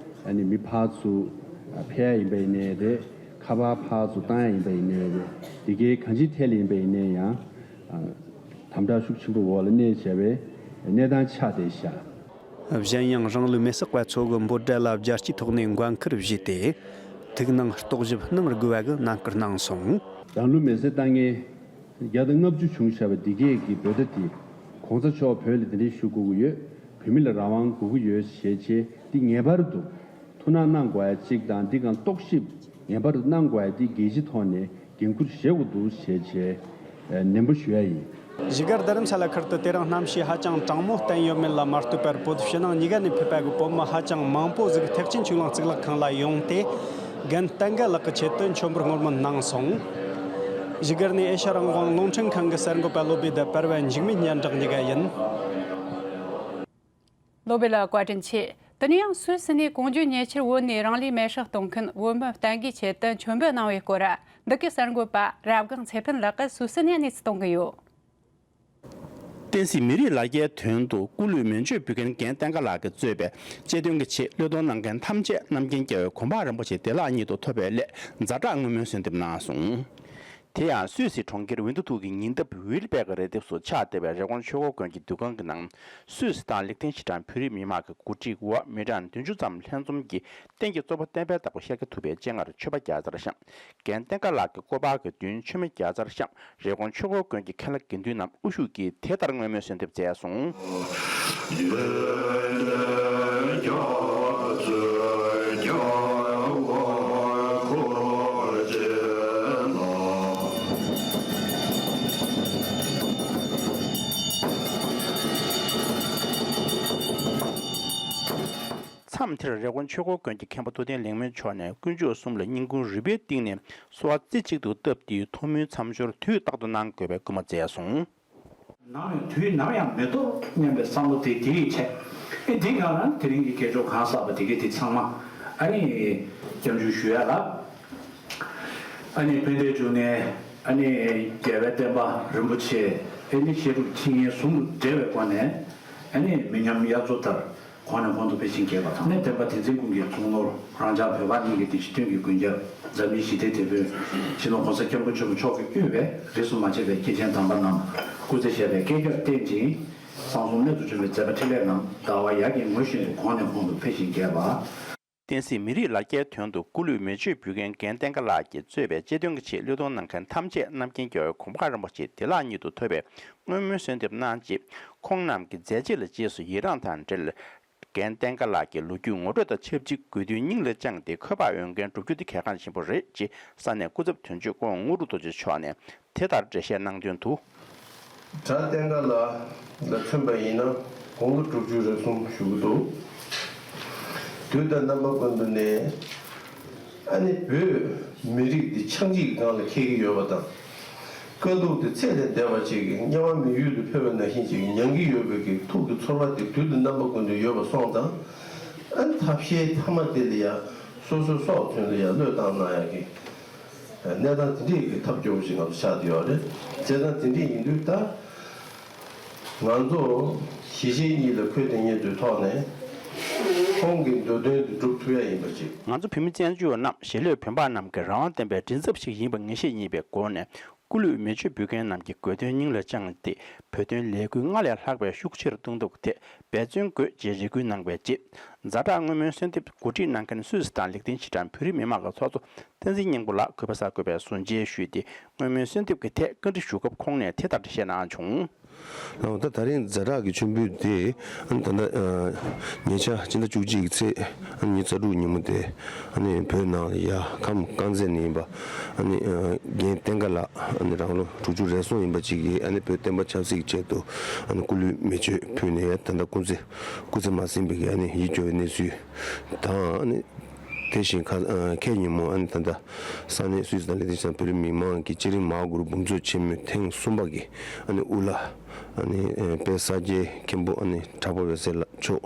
ཨ་ནི་མི་ཕར་ཚུར་ཕེབས་ཡ་ཡིན་པ་ཡིན་ནའི་རེད། ཁ་པར་ཕར་ཚུར་བཏང་ཡ་ཡིན་པ་ཡིན་ནའི་རེད། དེ་གའི་གང་ཅིའི་ཐད་ལ་ཡིན་པ་ཡིན་ནའི་ཡང་དམ་དྲག་ཤུགས་ཆེན་པོའི་འོག་ལ་གནས་བྱས་པའི་གནས་སྟངས་ཆགས་བསྡད་བཞག། གཞན་ཡང་རང་ལུས་མེར་སྲེག་པ་ཚོ་གི་འབོད་སྒྲ་ལ་རྒྱལ་སྤྱིའི་ཐོག་ནས་འགན་འཁུར་བཞེས་ཏེ། ཐུགས་སྣང་རྟོག་ཞིབ་གནང་དགོས་པ་གི་རྣམ་སྐུལ་གནང་སོང་། རང་ལུས་མེར་སྲེག་བཏང་མཁན་བརྒྱ་དང་ལྔ་བཅུ་བྱུང་བཞག་པ་འདི་གས་ཀྱི་འབོད་སྒྲ་དེ། གོང་ས་མཆོག་བོད་ལ་གདན་འདྲེན་ཞུ་དགོས་ཀྱི་ཡོད། བོད་མི་ལ་རང་དབང་དགོས་ཀྱི་ཡོད་ཞེས་བྱས་འདི་ངེས་པར་དུ་ཐུགས་སྣང་གནང་དགོས་ཡ་གཅིག་དང་། འདི་གང་རྟོག་ཞིབ་ངེས་པར་དུ་གནང་དགོས་ཡ་འདི་རྒྱལ་སྤྱིའི་ཐོག་ནས་འགན་འཁུར་བཞེས་དགོས་འདུག་ཞེས་བྱས་ནན་པོ་ཞུ་ཡ་ཡིན། བཞུགས་སྒར་རྡ་རམ་ས་ལ་ཁུལ་དུ་དེ་རིང་གནམ་གཤིས་ཧ་ཅང་གྲང་མོ་བསྟན་ཡོད་མིན་ལ་མ་ལྟོས་པར། བོད་ཕྱི་ནང་གཉིས་ཀ་ནས་ཕེབས་པ་གི་བོད་མི་ཧ་ཅང་མང་པོ་ཟིག་ཐེག་ཆེན་ཆོས་གླིང་གཙུག་ལག་ཁང་ལ་ཡོང་སྟེ། རྒན་བསྟན་དགའ་ལགས་ཀྱི་ཆེད་དུ་མཆོད་འབུལ་སྔོན་སྨོན་གནང་སོང་། བཞུགས་སྒར་ནས་ཨེ་ཤ་རང་དབང་རླུང་འཕྲིན་ཁང་གི་གསར་འགོད་པ་བློ་བྷེ་དང་པར་ཝན་འཇིགས་མེད་སྙན་གྲགས་གཉིས་ཀ་ཡིན། བློ་བྷེ་ལགས་བཀའ་དྲིན་ཆེ། དེ་ནས་ཡང་སུད་སི་ནས་གོང་བརྗོད་ཉེ་ཆར་བོད་ནས་རང་ལུས་མེར་སྲེག་གཏོང་མཁན་བོད་མི་བསྟན་དགའི་ཆེད་དུ་མཆོད་འབུལ་གནང་བའི་སྐོར། འདི་གའི་གསར་འགོད་པ་རབ་སྒང་ཚེ་ཕན་ལགས་ཀྱིས་སུད་སི་ནས་གནས་ཚུལ་གཏོང་གི་ཡོད། བསྟན་སྲིད་མི་རིགས་ལ་རྒྱའི་དོན་དུ་སྐུ་ལུས་མེ་མཆོད་འབུལ་མཁན་རྒན་བསྟན་དགའ་ལགས་ཀྱིས་གཙོས་པའི་སྤྱི་དོན་གྱི་ཆེད་བློས་གཏོང་གནང་མཁན་ཐམས་ཅད་རྣམ་མཁྱེན་རྒྱལ་བའི་གོ་འཕང་རིན་པོ་ཆེ་བདེ་བླག་ཉིད་དུ་ཐོབ་པའི་སླད་ཛ་དྲག་བསྔོ་སྨོན་གསོལ་འདེབས་གནང་སོང་། དེ་ཡང་སུད་སི་གྲོང་ཁྱེར་ཝིན་ཏུ་ཐུག་གི་ཉེ་འདབས་ཝིལ་པེག་རི་ལྡེབས་སུ་ཆགས་བསྡད་པའི་རི་ཀོན་ཆོས་འཁོར་དགོན་གྱི་འདུ་ཁང་གི་ནང་སུད་སི་དང་ལིག་ཐེན་ཤི་ཊན་བོད་རིགས་མི་མང་གི་གོ་སྒྲིག་འོག་མི་གྲངས་བདུན་ཅུ་ཙམ་ལྷན་འཛོམས་ཀྱིས་རྟེན་གྱི་གཙོ་བོ་བསྟན་པའི་བདག་པོ་ཤཱཀྱ་ཐུབ་པའི་སྤྱན་སྔར་མཆོད་པ་བརྒྱ་རྩར་བཤམས། རྒན་བསྟན་དགའ་ལགས་ཀྱི་སྐུ་པར་གྱི་མདུན་མཆོད་མེ་བརྒྱ་རྩར་བཤམས། རི་ཀོན་ཆོས་འཁོར་དགོན་གྱི་མཁན་བླ་དགེ་འདུན་རྣམས་དབུ་བཞུགས་ཀྱིས་དེ་ལྟར་བསྔོ་སྨོན་གསོལ་འདེབས་མཛད་སོང་། མཚམས་དེར་རི་ཀོན་ཆོས་འཁོར་དགོན་གྱི་མཁན་པོ་ཐུབ་བསྟན་ལེགས་སྨོན་མཆོག་ནས་དཀོན་མཆོག་གསུམ་ལ་སྙིང་ཁུང་རུས་པའི་གཏིང་ནས་གསོལ་བ་རྩེ་གཅིག་ཏུ་བཏབ་སྟེ། ཐུགས་སྨོན་མཚམས་སྦྱོར་དུས་རྟག་ཏུ་གནང་དགོས་པའི་སྐུལ་མ་མཛད་སོང་། ནམ་ཡང་དུས་ནམ་ཡང་མི་ཐོབ་སྙམ་པའི་བསམ་བློ་དེ་དེ་ཡིས་བྱས། ཨེ་འདི་ག་ལ་དེ་རིང་གི་དགེ་སྦྱོར་གང་བསགས་པ་དེ་གའི་དེ་ཚང་མ་ཨ་ནི་སྐྱབས་འཇུག་ཞུ་ཡ་ལ། ཨ་ནི་ཕན་བདེའི་འབྱུང་གནས་ཨ་ནི་རྒྱལ་བའི་བསྟན་པ་རིན་པོ་ཆེ་ཨ་ནི་བཤད་སྒྲུབ་ཁྲིད་གཉེར་ཟུང་དུ་འབྲེལ་བའི་སྒོ་ནས་ཨ་ནི་མི་ཉམས་དབྱར་མཚོ་ལྟར་གོང་ནས་གོང་དུ་འཕེལ་ཞིང་རྒྱས་པ་དང་། ཨ་ནི་བསྟན་པ་བསྟན་འཛིན་ཀུན་གྱི་གཙུག་ནོར་རང་ཅག་བོད་པ་གཉིས་ཀྱི་བདེ་སྐྱིད་དོན་གྱི་མགོན་སྐྱབས་འཛམ་གླིང་ཞི་བདེའི་དེད་དཔོན་སྤྱི་ནོར་༸གོང་ས་༸སྐྱབས་མགོན་ཆེན་པོ་མཆོག་གིས་དབུས་པའི་རིས་སུ་མ་ཆད་པའི་སྐྱེས་ཆེན་དམ་པ་རྣམས་སྐུ་ཚེ་ཞབས་པད་བསྐལ་བརྒྱར་བརྟན་ཅིང་། གསང་གསུམ་རྣལ་དུ་འབྱུང་བའི་མཛད་པ་འཕྲིན་ལས་རྣམས་ཟླ་བ་ཡར་གྱི་ངོས་བཞིན་དུ་གོང་ནས་གོང་དུ་འཕེལ་ཞིང་རྒྱས་པ། བསྟན་སྲིད་མི་རིགས་ལ་རྒྱའི་དོན་དུ་སྐུ་ལུས་མེ་མཆོད་འབུལ་མཁན་རྒན་བསྟན་དགའ་ལགས་ཀྱིས་གཙོས་པའི་སྤྱི་དོན་གྱི་ཆེད་བློས་གཏོང་གནང་མཁན་ཐམས་ཅད་རྣམ་མཁྱེན་རྒྱལ་བའི་གོ་འཕང་རིན་པོ་ཆེ་བདེ་བླག་ཉིད་དུ་ཐོབ་པའི་བསྔོ་སྨོན་གསོལ་འདེབས་གནང་རྗེས། ཁོང་རྣམས་ཀྱི་མཛད་རྗེས་ལ་རྗེས་སུ་ཡི་རངས་དང་འབྲེལ། རྒན་བསྟན་དགའ་ལགས་ཀྱི་ལོ་རྒྱུས་ངོ་སྤྲོད་དང་ཆབས་ཅིག་དགོས་འདུན་སྙིང་ལ་བཅངས་ཏེ་འཁོས་དཔག་འོས་འགན་བསྒྲུབ་རྒྱུ་དེ་གལ་འགངས་ཆེན་པོ་རེད་ཅེས་ས་གནས་སྐུ་ཚབ་དོན་གཅོད་ཀོང་དངོས་གྲུབ་རྡོ་རྗེ་མཆོག་ནས་དེ་ལྟར་འགྲེལ་བཤད་གནང་དོན་དུ། གྲྭ་བསྟན་དགའ་ལགས་ལ་མཚོན་པ་ཡིན་ན་དགུང་ལོ་དྲུག་ཅུ་རེ་གསུམ་བཞུགས་ཀྱི་འདུག་དུས་དང་རྣམ་པ་ཀུན་ཏུ་ནས་ཨ་ནི་བོད་མི་རིགས་འདི་ཆགས་འཇིག་གི་སྒང་ལ་འཁེལ་གྱི་ཡོད་པ་དང་། དཀའ་སྡུག་དེ་ཚད་ལས་འདས་པ་ཅིག་གིས་དམྱལ་བ་མི་ཡུལ་དུ་ཕེབས་པ་ནང་བཞིན་ཅིག་མྱང་གི་ཡོད་པའི་གི་ཐུགས་ཀྱི་ཚོར་བ་དེ་དུས་དང་རྣམ་པ་ཀུན་ཏུ་ཡོད་པ་སོང་ཙང་། ཨ་ནི་ཐབས་ཤེས་མཐའ་མ་དེ་ལ་ཡང་སོ་སོའི་སྲོག་ཐོན་ལ་ཡང་བློས་བཏང་གནང་ཡག་གི་གནས་སྟངས་དེ་འདྲའི་གི་ཐབས་སྐྱོ་པོ་ཞིག་ང་ཚོ་ཆགས་བསྡད་ཡོད་རེད། བྱས་ཙང་དེ་འདྲ་ཡིན་དུས་ད་ང་ཚོ་གཞིས་བྱེས་གཉིས་ལ་འཁོས་དེ་ཉིད་དུ་ཐོག་ནས་ཁོང་གི་འདོད་དོན་དེ་སྒྲུབ་ཐུབ་ཡ་ཡིན་པ་ཅིག་ང་ཚོ་བོད་མི་བཙན་བྱོལ་བ་རྣམས་ཞི་ལྷོད་བོད་འབངས་རྣམས་ཀྱི་རང་དབང་ལྡན་པའི་མགྲིན་ཚབ་ཞིག་ཡིན་པ་ངེས་ཤེས་རྙེད་པའི་སྒོ་ནས། སྐུ་ལུས་མེ་མཆོད་འབུལ་མཁན་རྣམས་ཀྱི་དགོས་འདུན་སྙིང་ལ་བཅངས་ཏེ། བོད་དོན་ལས་འགུལ་སྔར་ལས་ལྷག་པའི་ཤུགས་ཆེར་གཏོང་ཐབས་ཀྱི་ཐད་འབད་བརྩོན་དགོས་ཅེས་རེ་སྐུལ་གནང་བའི་རྗེས། ཛ་དྲག་བསྔོ་སྨོན་གསོལ་འདེབས་གོ་སྒྲིག་གནང་མཁན་སུད་སི་དང་ལིག་ཏེན་ཤི་ཏན་བོད་རིགས་མི་མང་གི་ཚོགས་གཙོ་བསྟན་འཛིན་སྙིང་པོ་ལགས་གུས་པ་སར་བཀོད་པའི་གསུང་བཤད་ཞུས་ཏེ། བསྔོ་སྨོན་གསོལ་འདེབས་ཀྱི་ཐད་བཀའ་འདྲི་ཞུ་སྐབས་ཁོང་ནས་དེ་ལྟར་འགྲེལ་བཤད་གནང་བྱུང་། ལགས། ད་ད་རིང་ཛ་དྲག་གི་མཆོད་འབུལ་དེ་ཨ་ནི་ད་ལྟ་ཉེ་ཆར་སྤྱི་ཟླ་བཅུ་གཅིག་གི་ཚེས་ཨ་ནི་ཉི་ཤུ་རྩ་དྲུག་ཉིན་མོ་དེ་ཨ་ནི་བོད་ནང་ལ་ཡར་ཁམས་དཀར་མཛེས་ནས་ཡིན་པ་ཨ་ནི་རྒན་བསྟན་དགའ་ལགས་ཨ་ནི་རང་ལོ་དྲུག་ཅུ་རེ་གསུམ་ཡིན་པ་ཅིག་གིས་ཨ་ནི་བོད་བསྟན་པ་ཆབ་སྲིད་ཀྱི་ཆེད་དུ་ཨ་ནི་སྐུ་ལུས་མེ་མཆོད་ཕུལ་ནས་ད་ལྟ་སྐུ་ཚེ་སྐུ་ཚེ་མ་ཟིན་པའི་ཨ་ནི་ཡིད་སྐྱོ་བའི་གནས་ཚུལ་དང་ཨ་ནི། དེ་བཞིན་ཁ་ཨ་ཁེ་ཉིན་མོ་ཨ་ནི་ད་ལྟ་ས་གནས་སུད་སི་དང་ལིག་ཏེན་ཤི་ཏན་བོད་རིགས་མི་མང་གི་ཆེས་རིང་མར་གུ་རུ་འབུམ་ཚོགས་ཆེན་མོའི་ཐེངས་གསུམ་པ་གི་ཨ་ནི་དབུ་བླ་ཨ་ནི་ཨ་དཔལ་ས་སྐྱའི་མཁན་པོ་ཨ་ནི་གྲགས་པ་འོད་ཟེར་ལགས་མཆོག་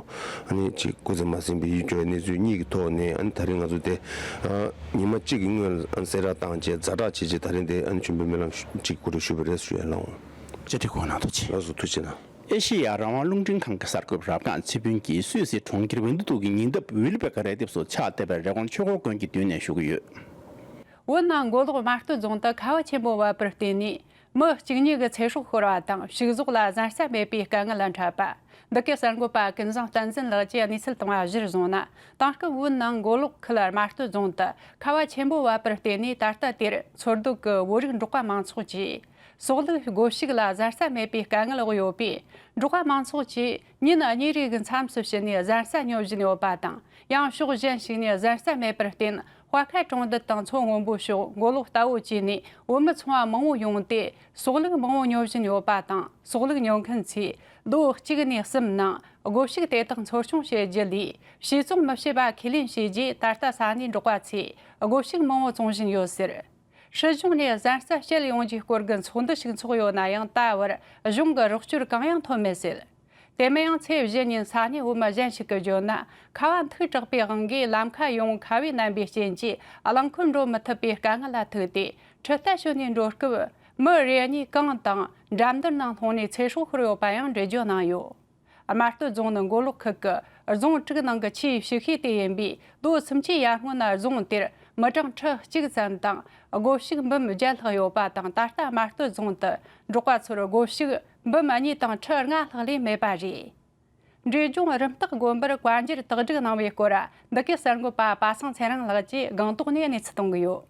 ཨ་ནི་ཅིག་སྐུ་ཚེ་མ་ཟིན་པའི་ཡིད་སྐྱོ་བའི་གནས་ཚུལ་གཉིས་ཀྱི་ཐོག་ནས་ཨ་ནི་ད་རིང་ང་ཚོ་དེ་ཨ་ཉི་མ་གཅིག་གི་སྔོན་ལ་ཨ་ནི་གསལ་བསྒྲགས་བཏང་རྗེས་ཛ་དྲག་བྱས་རྗེས་ད་རིང་དེ་ཨ་ནི་མཆོད་འབུལ་སྨོན་ལམ་ཅིག་གོ་སྒྲིག་ཞུས་པ་རེད་ཞུ་ཡ་ལགས་འོང་། བཀྲ་ཤིས་བདེ་ལེགས། ཐུགས་རྗེ་ཆེ་གནང་། ལགས་སོ། ཐུགས་རྗེ་གནང་། ཨེ་ཤེ་ཡ་རང་དབང་རླུང་འཕྲིན་ཁང་གི་གསར་འགོད་པ་རབ་སྒང་ཚེ་ཕུན་གྱིས་སུད་སི་གྲོང་ཁྱེར་ཝིན་ཏུ་ཏུག་གི་ཉེ་འདབས་ཝིལ་བེ་ཀ་རི་ལྡེབས་སུ་ཆགས་བསྡད་པའི་རི་ཀོན་ཆོས་འཁོར་དགོན་གྱི་མདུན་ནས་ཞུ་གི་ཡོད། བོད་ནང་མགོ་ལོག་རྨ་སྟོད་རྫོང་དུ་ཁ་བ་ཆེན་པོ་བབས་པར་བརྟེན་ནས་མི་གཅིག་གཉིས་ཀྱི་ཚེ་སྲོག་ཤོར་བ་དང་། ཕྱུགས་ཟོག་ལ་གཟན་རྩྭ་མེད་པའི་དཀའ་ངལ་འཕྲད་པ། འདི་གའི་གསར་འགོད་པ་ཀུན་བཟང་བསྟན་འཛིན་ལགས་ཀྱིས་གནས་ཚུལ་བཏང་བ་གཞིར་བཟུང་ན། དེང་སྐབས་བོད་ནང་མགོ་ལོག་ཁུལ་རྨ་སྟོད་རྫོང་དུ་ཁ་བ་ཆེན་པོ་བབས་པར་བརྟེན་ནས་ད་ལྟ་དེར་འཚོ་སྡོད་ཀྱི་བོད་རིགས་འབྲོག་པ་མང་ཚོགས་ཀྱིས། སོག་ལུག་སྒོ་ཕྱུགས་ལ་གཟན་རྩྭ་མེད་པའི་དཀའ་ངལ་འོག་ཡོད་པས། འབྲོག་པ་མང་ཚོགས་ཀྱིས་ཉིན་གཉིས་རེའི་མཚམས་སུ་ཕྱིན་ནས་གཟན་རྩྭ་ཉོ་བཞིན་ཡོད་པ་དང་། ཡང་ཕྱོགས་གཞན་ཞིག་ནས་གཟན་རྩྭ་མེད་པར་བརྟེན། དཔའ་ཁ་གྲོང་རྡལ་དང་མཚོ་སྔོན་པོ་ཕྱོགས་མགོ་ལོག་རྟ་བོ་བཅས་ནས་བོད་མི་ཚོང་བ་མང་བོ་ཡོང་སྟེ། སོག་ལུག་མང་བོ་ཉོ་བཞིན་ཡོད་པ་དང་། སོག་ལུག་ཉོ་མཁན་ཚོས་ལོ་གཅིག་ནས་གསུམ་ནང་སྒོ་ཕྱུགས་དེ་དག་འཚོ་སྐྱོང་བྱེད་རྒྱུ་ལས། བྱིས་བཙོང་མི་བྱེད་པ་ཁས་ལེན་བྱས་རྗེས། ད་ལྟ་ས་གནས་འབྲོག་པ་ཚོས་སྒོ་ཕྱུགས་མང་བོ་བཙོང་བཞིན་ཡོད་ཟེར། སྲིད་གཞུང་ནས་གཟན་རྩྭ་བསྐྱལ་ཡོང་རྒྱུའི་སྐོར་གྱི་ཚོགས་འདུ་ཞིག་འཚོགས་ཡོད་ན་ཡང་། ད་བར་གཞུང་གི་རོགས་སྐྱོར་གང་ཡང་ཐོབ་མེད་ཟེར། དེ་མིན་ཡང་། ཚེས་བཞི་ཉིན་ས་གནས་བོད་མི་གཞན་ཞིག་གིས་བརྗོད་ན། ཁ་བ་མཐུག་དྲགས་པའི་དབང་གིས་ལམ་ཁ་ཡོང་ཁ་བའི་རྣམ་པའི་རྐྱེན་གྱིས་རླངས་འཁོར་འགྲོ་མི་ཐུབ་པའི་དཀའ་ངལ་ལ་ཐུག་སྟེ། འཕྲུལ་རྟ་ཞོན་ནས་འགྲོ་སྐབས། མི་རེ་གཉིས་གངས་དང་འགྲམ་འདུར་ནང་ལྷུང་ནས་ཚེ་སྲོག་ཤོར་ཡོད་པ་ཡང་འགྲེལ་བརྗོད་གནང་ཡོད། རྨ་སྟོད་རྫོང་ནི་མགོ་ལོག་ཁུལ་གྱི་རྫོང་དྲུག་ནང་གི་ཆེས་ཕྱི་ཤོས་དེ་ཡིན་པས། ལོ་སུམ་ཅུའི་ཡར་སྔོན་ན་རྫོང་དེར་མི་གྲངས་ཁྲི་གཅིག་ཙམ་དང་སྒོ་ཕྱུགས་འབུམ་བརྒྱད་ལྷག་ཡོད་པ་དང་། ད་ལྟ་རྨ་སྟོད་རྫོང་དུ་འབྲོག་པ་ཚོར་སྒོ་ཕྱུགས་འབུམ་གཉིས་དང་ཁྲི་ལྔ་ལྷག་ལས་མེད་པ་རེད། འབྲས་ལྗོངས་རིམ་བཏགས་དགོན་པར་བཀའ་འགྱུར་དག་སྒྲིག་གནང་བའི་སྐོར། འདི་གའི་གསར་འགོད་པ་པ་སངས་ཚེ་རིང་ལགས་ཀྱིས་སྒང་ཏོག་ནས་གནས་ཚུལ་གཏོང་གི་ཡོད།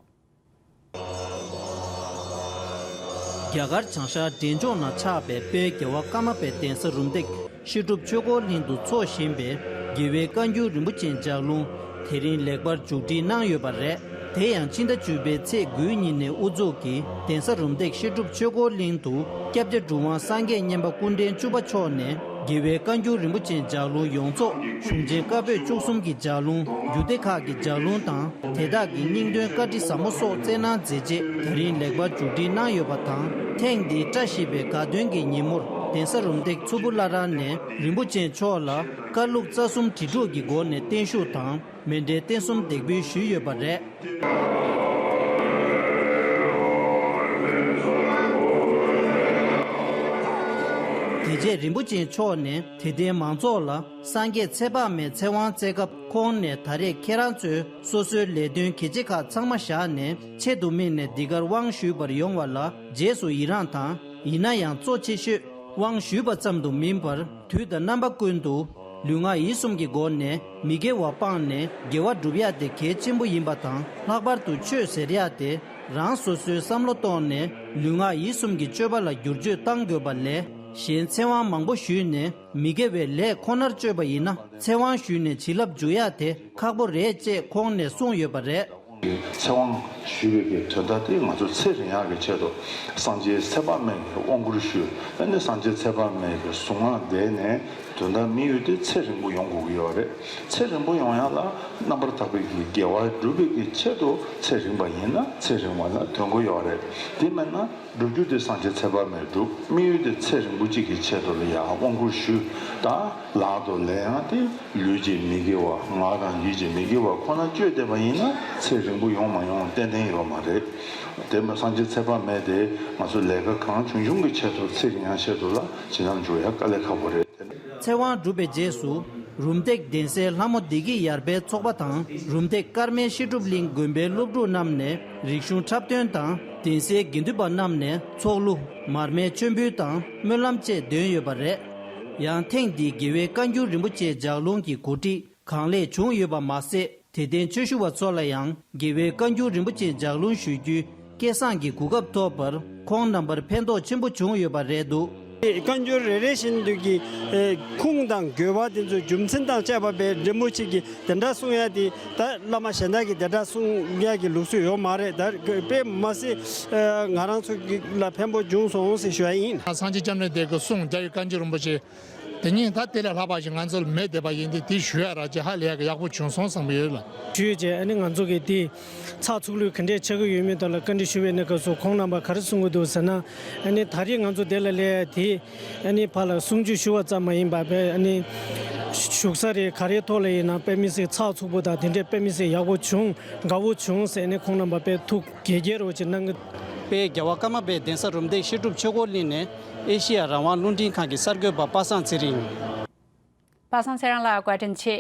རྒྱ་གར་བྱང་ཤར་འབྲས་ལྗོངས་ན་ཆགས་པའི་དཔལ་རྒྱལ་བ་ཀརྨ་པའི་གདན་ས་རུམ་བཏེག་བཤད་སྒྲུབ་ཆོས་འཁོར་གླིང་དུ་འཚོགས་བཞིན་པའི་རྒྱལ་བའི་བཀའ་འགྱུར་རིན་པོ་ཆེའི་ལྗགས་ལུང་དེ་རིང་ལེགས་པར་མཇུག་སྒྲིལ་གནང་ཡོད་པ་རེད། དེ་ཡང་ཕྱི་ཟླ་བཅུ་པའི་ཚེས་དགུའི་ཉིན་ནས་དབུ་འཛུགས་ཀྱིས་གདན་ས་རུམ་བཏེག་བཤད་སྒྲུབ་ཆོས་འཁོར་གླིང་དུ་སྐྱབས་རྗེ་གྲུབ་དབང་སངས་རྒྱས་མཉན་པ་སྐུ་ཕྲེང་བཅུ་པ་མཆོག་ནས་རྒྱལ་བའི་བཀའ་འགྱུར་རིན་པོ་ཆེའི་ལྗགས་ལུང་ཡོངས་རྫོགས། གཞུང་ཆེན་བཀའ་པོད་བཅུ་གསུམ་གྱི་ལྗགས་ལུང་། རྒྱུད་སྡེ་ཁག་གི་ལྗགས་ལུང་དང་། དེ་དག་གི་སྙིང་དོན་བཀའ་འདྲི་ཟབ་མོ་སོགས་སྩལ་གནང་མཛད་རྗེས། དེ་རིང་ལེགས་པར་མཇུག་སྒྲིལ་གནང་ཡོད་པ་དང་། ཐེངས་འདིའི་བཀྲ་ཤིས་པའི་དགའ་སྟོན་གྱི་ཉིན་མོར་གདན་ས་རུམ་བཏེག་མཚུར་ཕུ་བླ་བྲང་ནས་རིན་པོ་ཆེ་མཆོག་ལ་བཀའ་ལུགས་རྩ་གསུམ་དྲིལ་སྒྲོགས་ཀྱི་སྒོ་ནས་བརྟན་བཞུགས་དང་། མཎྜལ་རྟེན་གསུམ་འདེགས་འབུལ་ཞུས་ཡོད་པ་རེད། དེ་རྗེས་རིན་པོ་ཆེ་མཆོག་ནས་དད་ལྡན་མང་ཚོགས་ལ་སངས་རྒྱས་ཚེ་དཔག་མའི་ཚེ་དབང་སྩལ་སྐབས། ཁོང་ནས་ད་རེས་ཁྱེད་རང་ཚོས་སོ་སོའི་ལས་དོན་གལ་ཆེ་ཁག་ཚང་མ་བཞག་ནས་ཆེད་དུ་དམིགས་ནས་འདི་གར་དབང་ཞུས་པར་ཡོང་བ་ལ་རྗེས་སུ་ཡི་རངས་དང་། ཡིན་ན་ཡང་གཙོ་ཆེ་ཤོས་དབང་ཞུས་པ་ཙམ་དུ་མིན་པར། དུས་དང་རྣམ་པ་ཀུན་ཏུ་ ལུས་ངག་ཡིད་གསུམ་གྱི་སྒོ་ནས་མི་དགེ་བ་སྤངས་ནས་དགེ་བ་སྒྲུབ་ཡ་དེ་གལ་ཆེན་པོ་ཡིན་པ་དང་། ལྷག་པར་དུ་ཆོས་ཟེར་ཡ་དེ་རང་སོ་སོའི་བསམ་བློ་གཏོང་ནས་ལུས་ངག་ཡིད་གསུམ་གྱི་སྤྱོད་པ་ལ་བསྒྱུར་བཅོས་གཏང་དགོས་པ་ལས། གཞན་ཚེ་དབང་མང་པོ་ཞུས་ནས་མི་དགེ་བའི་ལས་ཁོ་ནར་སྤྱོད་པ་ཡིན་ན། ཚེ་དབང་ཞུས་ནས་བྱིན་རླབས་འཇུག་ཡ་དེ་ཁག་པོ་རེད་ཅེས་ཁོང་ནས་གསུངས་ཡོད་པ་རེད། ཚེ་དབང་ཞུ་བའི་གི་དོན་དག་དེ་ང་ཚོ་ཚེ་རིང་ཡག་གི་ཆེད་དུ་སངས་རྒྱས་ཚེ་དཔག་མེད་ཀྱི་དབང་བསྐུར་ཞུ། ཨ་ནི་སངས་རྒྱས་ཚེ་དཔག་མེད་ཀྱི་གཟུངས་སྔགས་བཟླས་ནས་དོན་དག་དམིགས་ཡུལ་དེ་ཚེ་རིང་པོ་ཡོང་དགོས་ཀྱི་ཡོད་རེད། ཚེ་རིང་པོ་ཡོང་ཡག་ལ་རྣམ་པར་དག་པའི་གི་དགེ་བ་སྒྲུབ་པའི་གི་ཆེད་དུ་ཚེ་རིང་པ་ཡིན་ན་ཚེ་རིང་བ་ལ་དོན་གོ་ཡོད་རེད། དེ་མིན་ན། སྒྲུབ་རྒྱུ་དེ་སངས་རྒྱས་ཚེ་དཔག་མེད་སྒྲུབ། དམིགས་ཡུལ་དེ་ཚེ་རིང་པོ་གཅིག་གི་ཆེད་དུ་ལ་ཡང་དབང་བསྐུར་ཞུ། ད་ལག་ཏུ་ལེན་ཡང་དེ་ལུས་ཀྱི་མི་དགེ་བ་ངག་དང་ཡིད་ཀྱི་མི་དགེ་བ་ཁོ་ན་སྤྱོད་བསྡད་པ་ཡིན་ན་ཚེ་རིང་པོ་ཡོང་མ་ཡོང་ཏན་ཏན་ཡོད་མ་རེད། དེ་མ་སངས་རྒྱས་ཚེ་དཔག་མེད་དེ་ང་ཚོ་ལས་ཀ་གང་བྱུང་བྱུང་གི་ཆེད་དུ་ཚེ་རིང་ཡང་ཆེད་དུ་ལ་བྱིན་རླབས་འཇུག་ཡ་དཀའ་ལས་ཁག་པོ་རེད། ཚེ་དབང་སྒྲུབ་པའི་རྗེས་སུ། རུམ་བཏེག་གདན་སའི་ལྷ་མོ་བདེ་སྐྱིད་ཡར་འཕེལ་ཚོགས་པ་དང་། རུམ་བཏེག་ཀརྨའི་བཤད་སྒྲུབ་གླིང་དགོན་པའི་སློབ་ཕྲུག་རྣམས་ནས་རིག་གཞུང་འཁྲབ་སྟོན་དང་། གདན་སའི་དགེ་འདུན་པ་རྣམས་ནས་ཚོགས་གླུ། མར་མེའི་མཆོད་འབུལ་དང་སྨོན་ལམ་བཅས་འདོན་ཡོད་པ་རེད། ཡང་ཐེངས་འདིའི་རྒྱལ་བའི་བཀའ་འགྱུར་རིན་པོ་ཆེའི་ལྗགས་ལུང་གི་གོ་སྒྲིག་གང་ལེགས་བྱུང་ཡོད་པ་མ་ཟད། དད་ལྡན་ཆོས་ཞུ་བ་ཚོ་ལ་ཡང་རྒྱལ་བའི་བཀའ་འགྱུར་རིན་པོ་ཆེའི་ལྗགས་ལུང་ཞུ་རྒྱུའི་སྐལ་བཟང་གི་གོ་སྐབས་ཐོབ་པར་ཁོང་རྣམ་པར་ཕན་ཐོགས་ཆེན་པོ་བྱུང་ཡོད་པ་རེད་འདུག། བཀའ་འགྱུར་རེ་རེ་བཞིན་དུ་གི་ཨེ་ཁུངས་དང་དགོས་པ་དེ་ཚོ་རྒྱུ་མཚན་དང་བཅས་པ་དཔེ་རིན་པོ་ཆེ་གི་དེ་འདྲ་གསུང་ཡ་དེ་ད་བླ་མ་གཞན་དག་གི་དེ་འདྲ་གསུང་ཡ་གི་ལུགས་སྲོལ་ཡོད་མ་རེད། ད་དཔེ་མ་སྲིད་ཨེ་ང་རང་ཚོ་གི་ལ་ཕན་པོ་བྱུང་སོང་ཟེར་ཞུ་ཡ་ཡིན། སངས་རྒྱས་སྐྱབས་གནས་དེ་གི་གསུང་རྒྱལ་བའི་བཀའ་འགྱུར་རིན་པོ་ཆེ། དེ་ཉིད་ད་དེ་ལས་ལྷག་པ་ཞིག་ང་ཚོ་ལ་མེད་བསྡད་པ་ཡིན་ཏེ། དེ་ཞུ་ཡ་ར་ཅིག་ཧ་ལས་ཡག་པོ་བྱུང་སོང་བསམ་གྱི་ཡོད་ལ། ཞུས་རྗེས་ཨ་ནི་ང་ཚོ་གི་དེ་ཚགས་ཚུད་ལུགས་ག་འདྲས་ཆགས་ཀྱི་ཡོད་མེད་དག་ལ་བཀའ་འདྲི་ཞུ་བའི་གནས་སྐབས་སུ་ཁོང་རྣམ་པ་ག་རེ་གསུང་གི་འདུག་ཟེར་ན། ཨ་ནི་ད་རེས་ང་ཚོ་དེ་ལ་སླེབས་ཡ་དེ་ཨ་ནི་ཕར་ལ་གསུང་ཆོས་ཞུ་བ་ཙམ་མ་ཡིན་པ་དཔེ་ཨ་ནི་བཞུགས་ས་རེད། ག་རེའི་ཐོག་ལ་ཡིན་ན་དཔེ་མི་སྲིད་ཚགས་ཚུད་པོ་དང་དེ་འདྲས་དཔེ་མི་སྲིད་ཡག་པོ་བྱུང་དགའ་བོ་བྱུང་ཟེར་ནས་ཁོང་རྣམ་པ་དཔེ་ཐུགས་དགྱེས་དགྱེས་རོགས་ཅིག་གནང་གི། དཔལ་རྒྱལ་བ་ཀརྨ་པའི་གདན་ས་རུམ་བཏེག་བཤད་སྒྲུབ་ཆོས་འཁོར་གླིང་ནས་ཨེ་ཤེ་ཡ་རང་དབང་རླུང་འཕྲིན་ཁང་གི་གསར་འགོད་པ་པ་སངས་ཚེ་རིང་། པ་སངས་ཚེ་རིང་ལགས་བཀའ་དྲིན་ཆེ།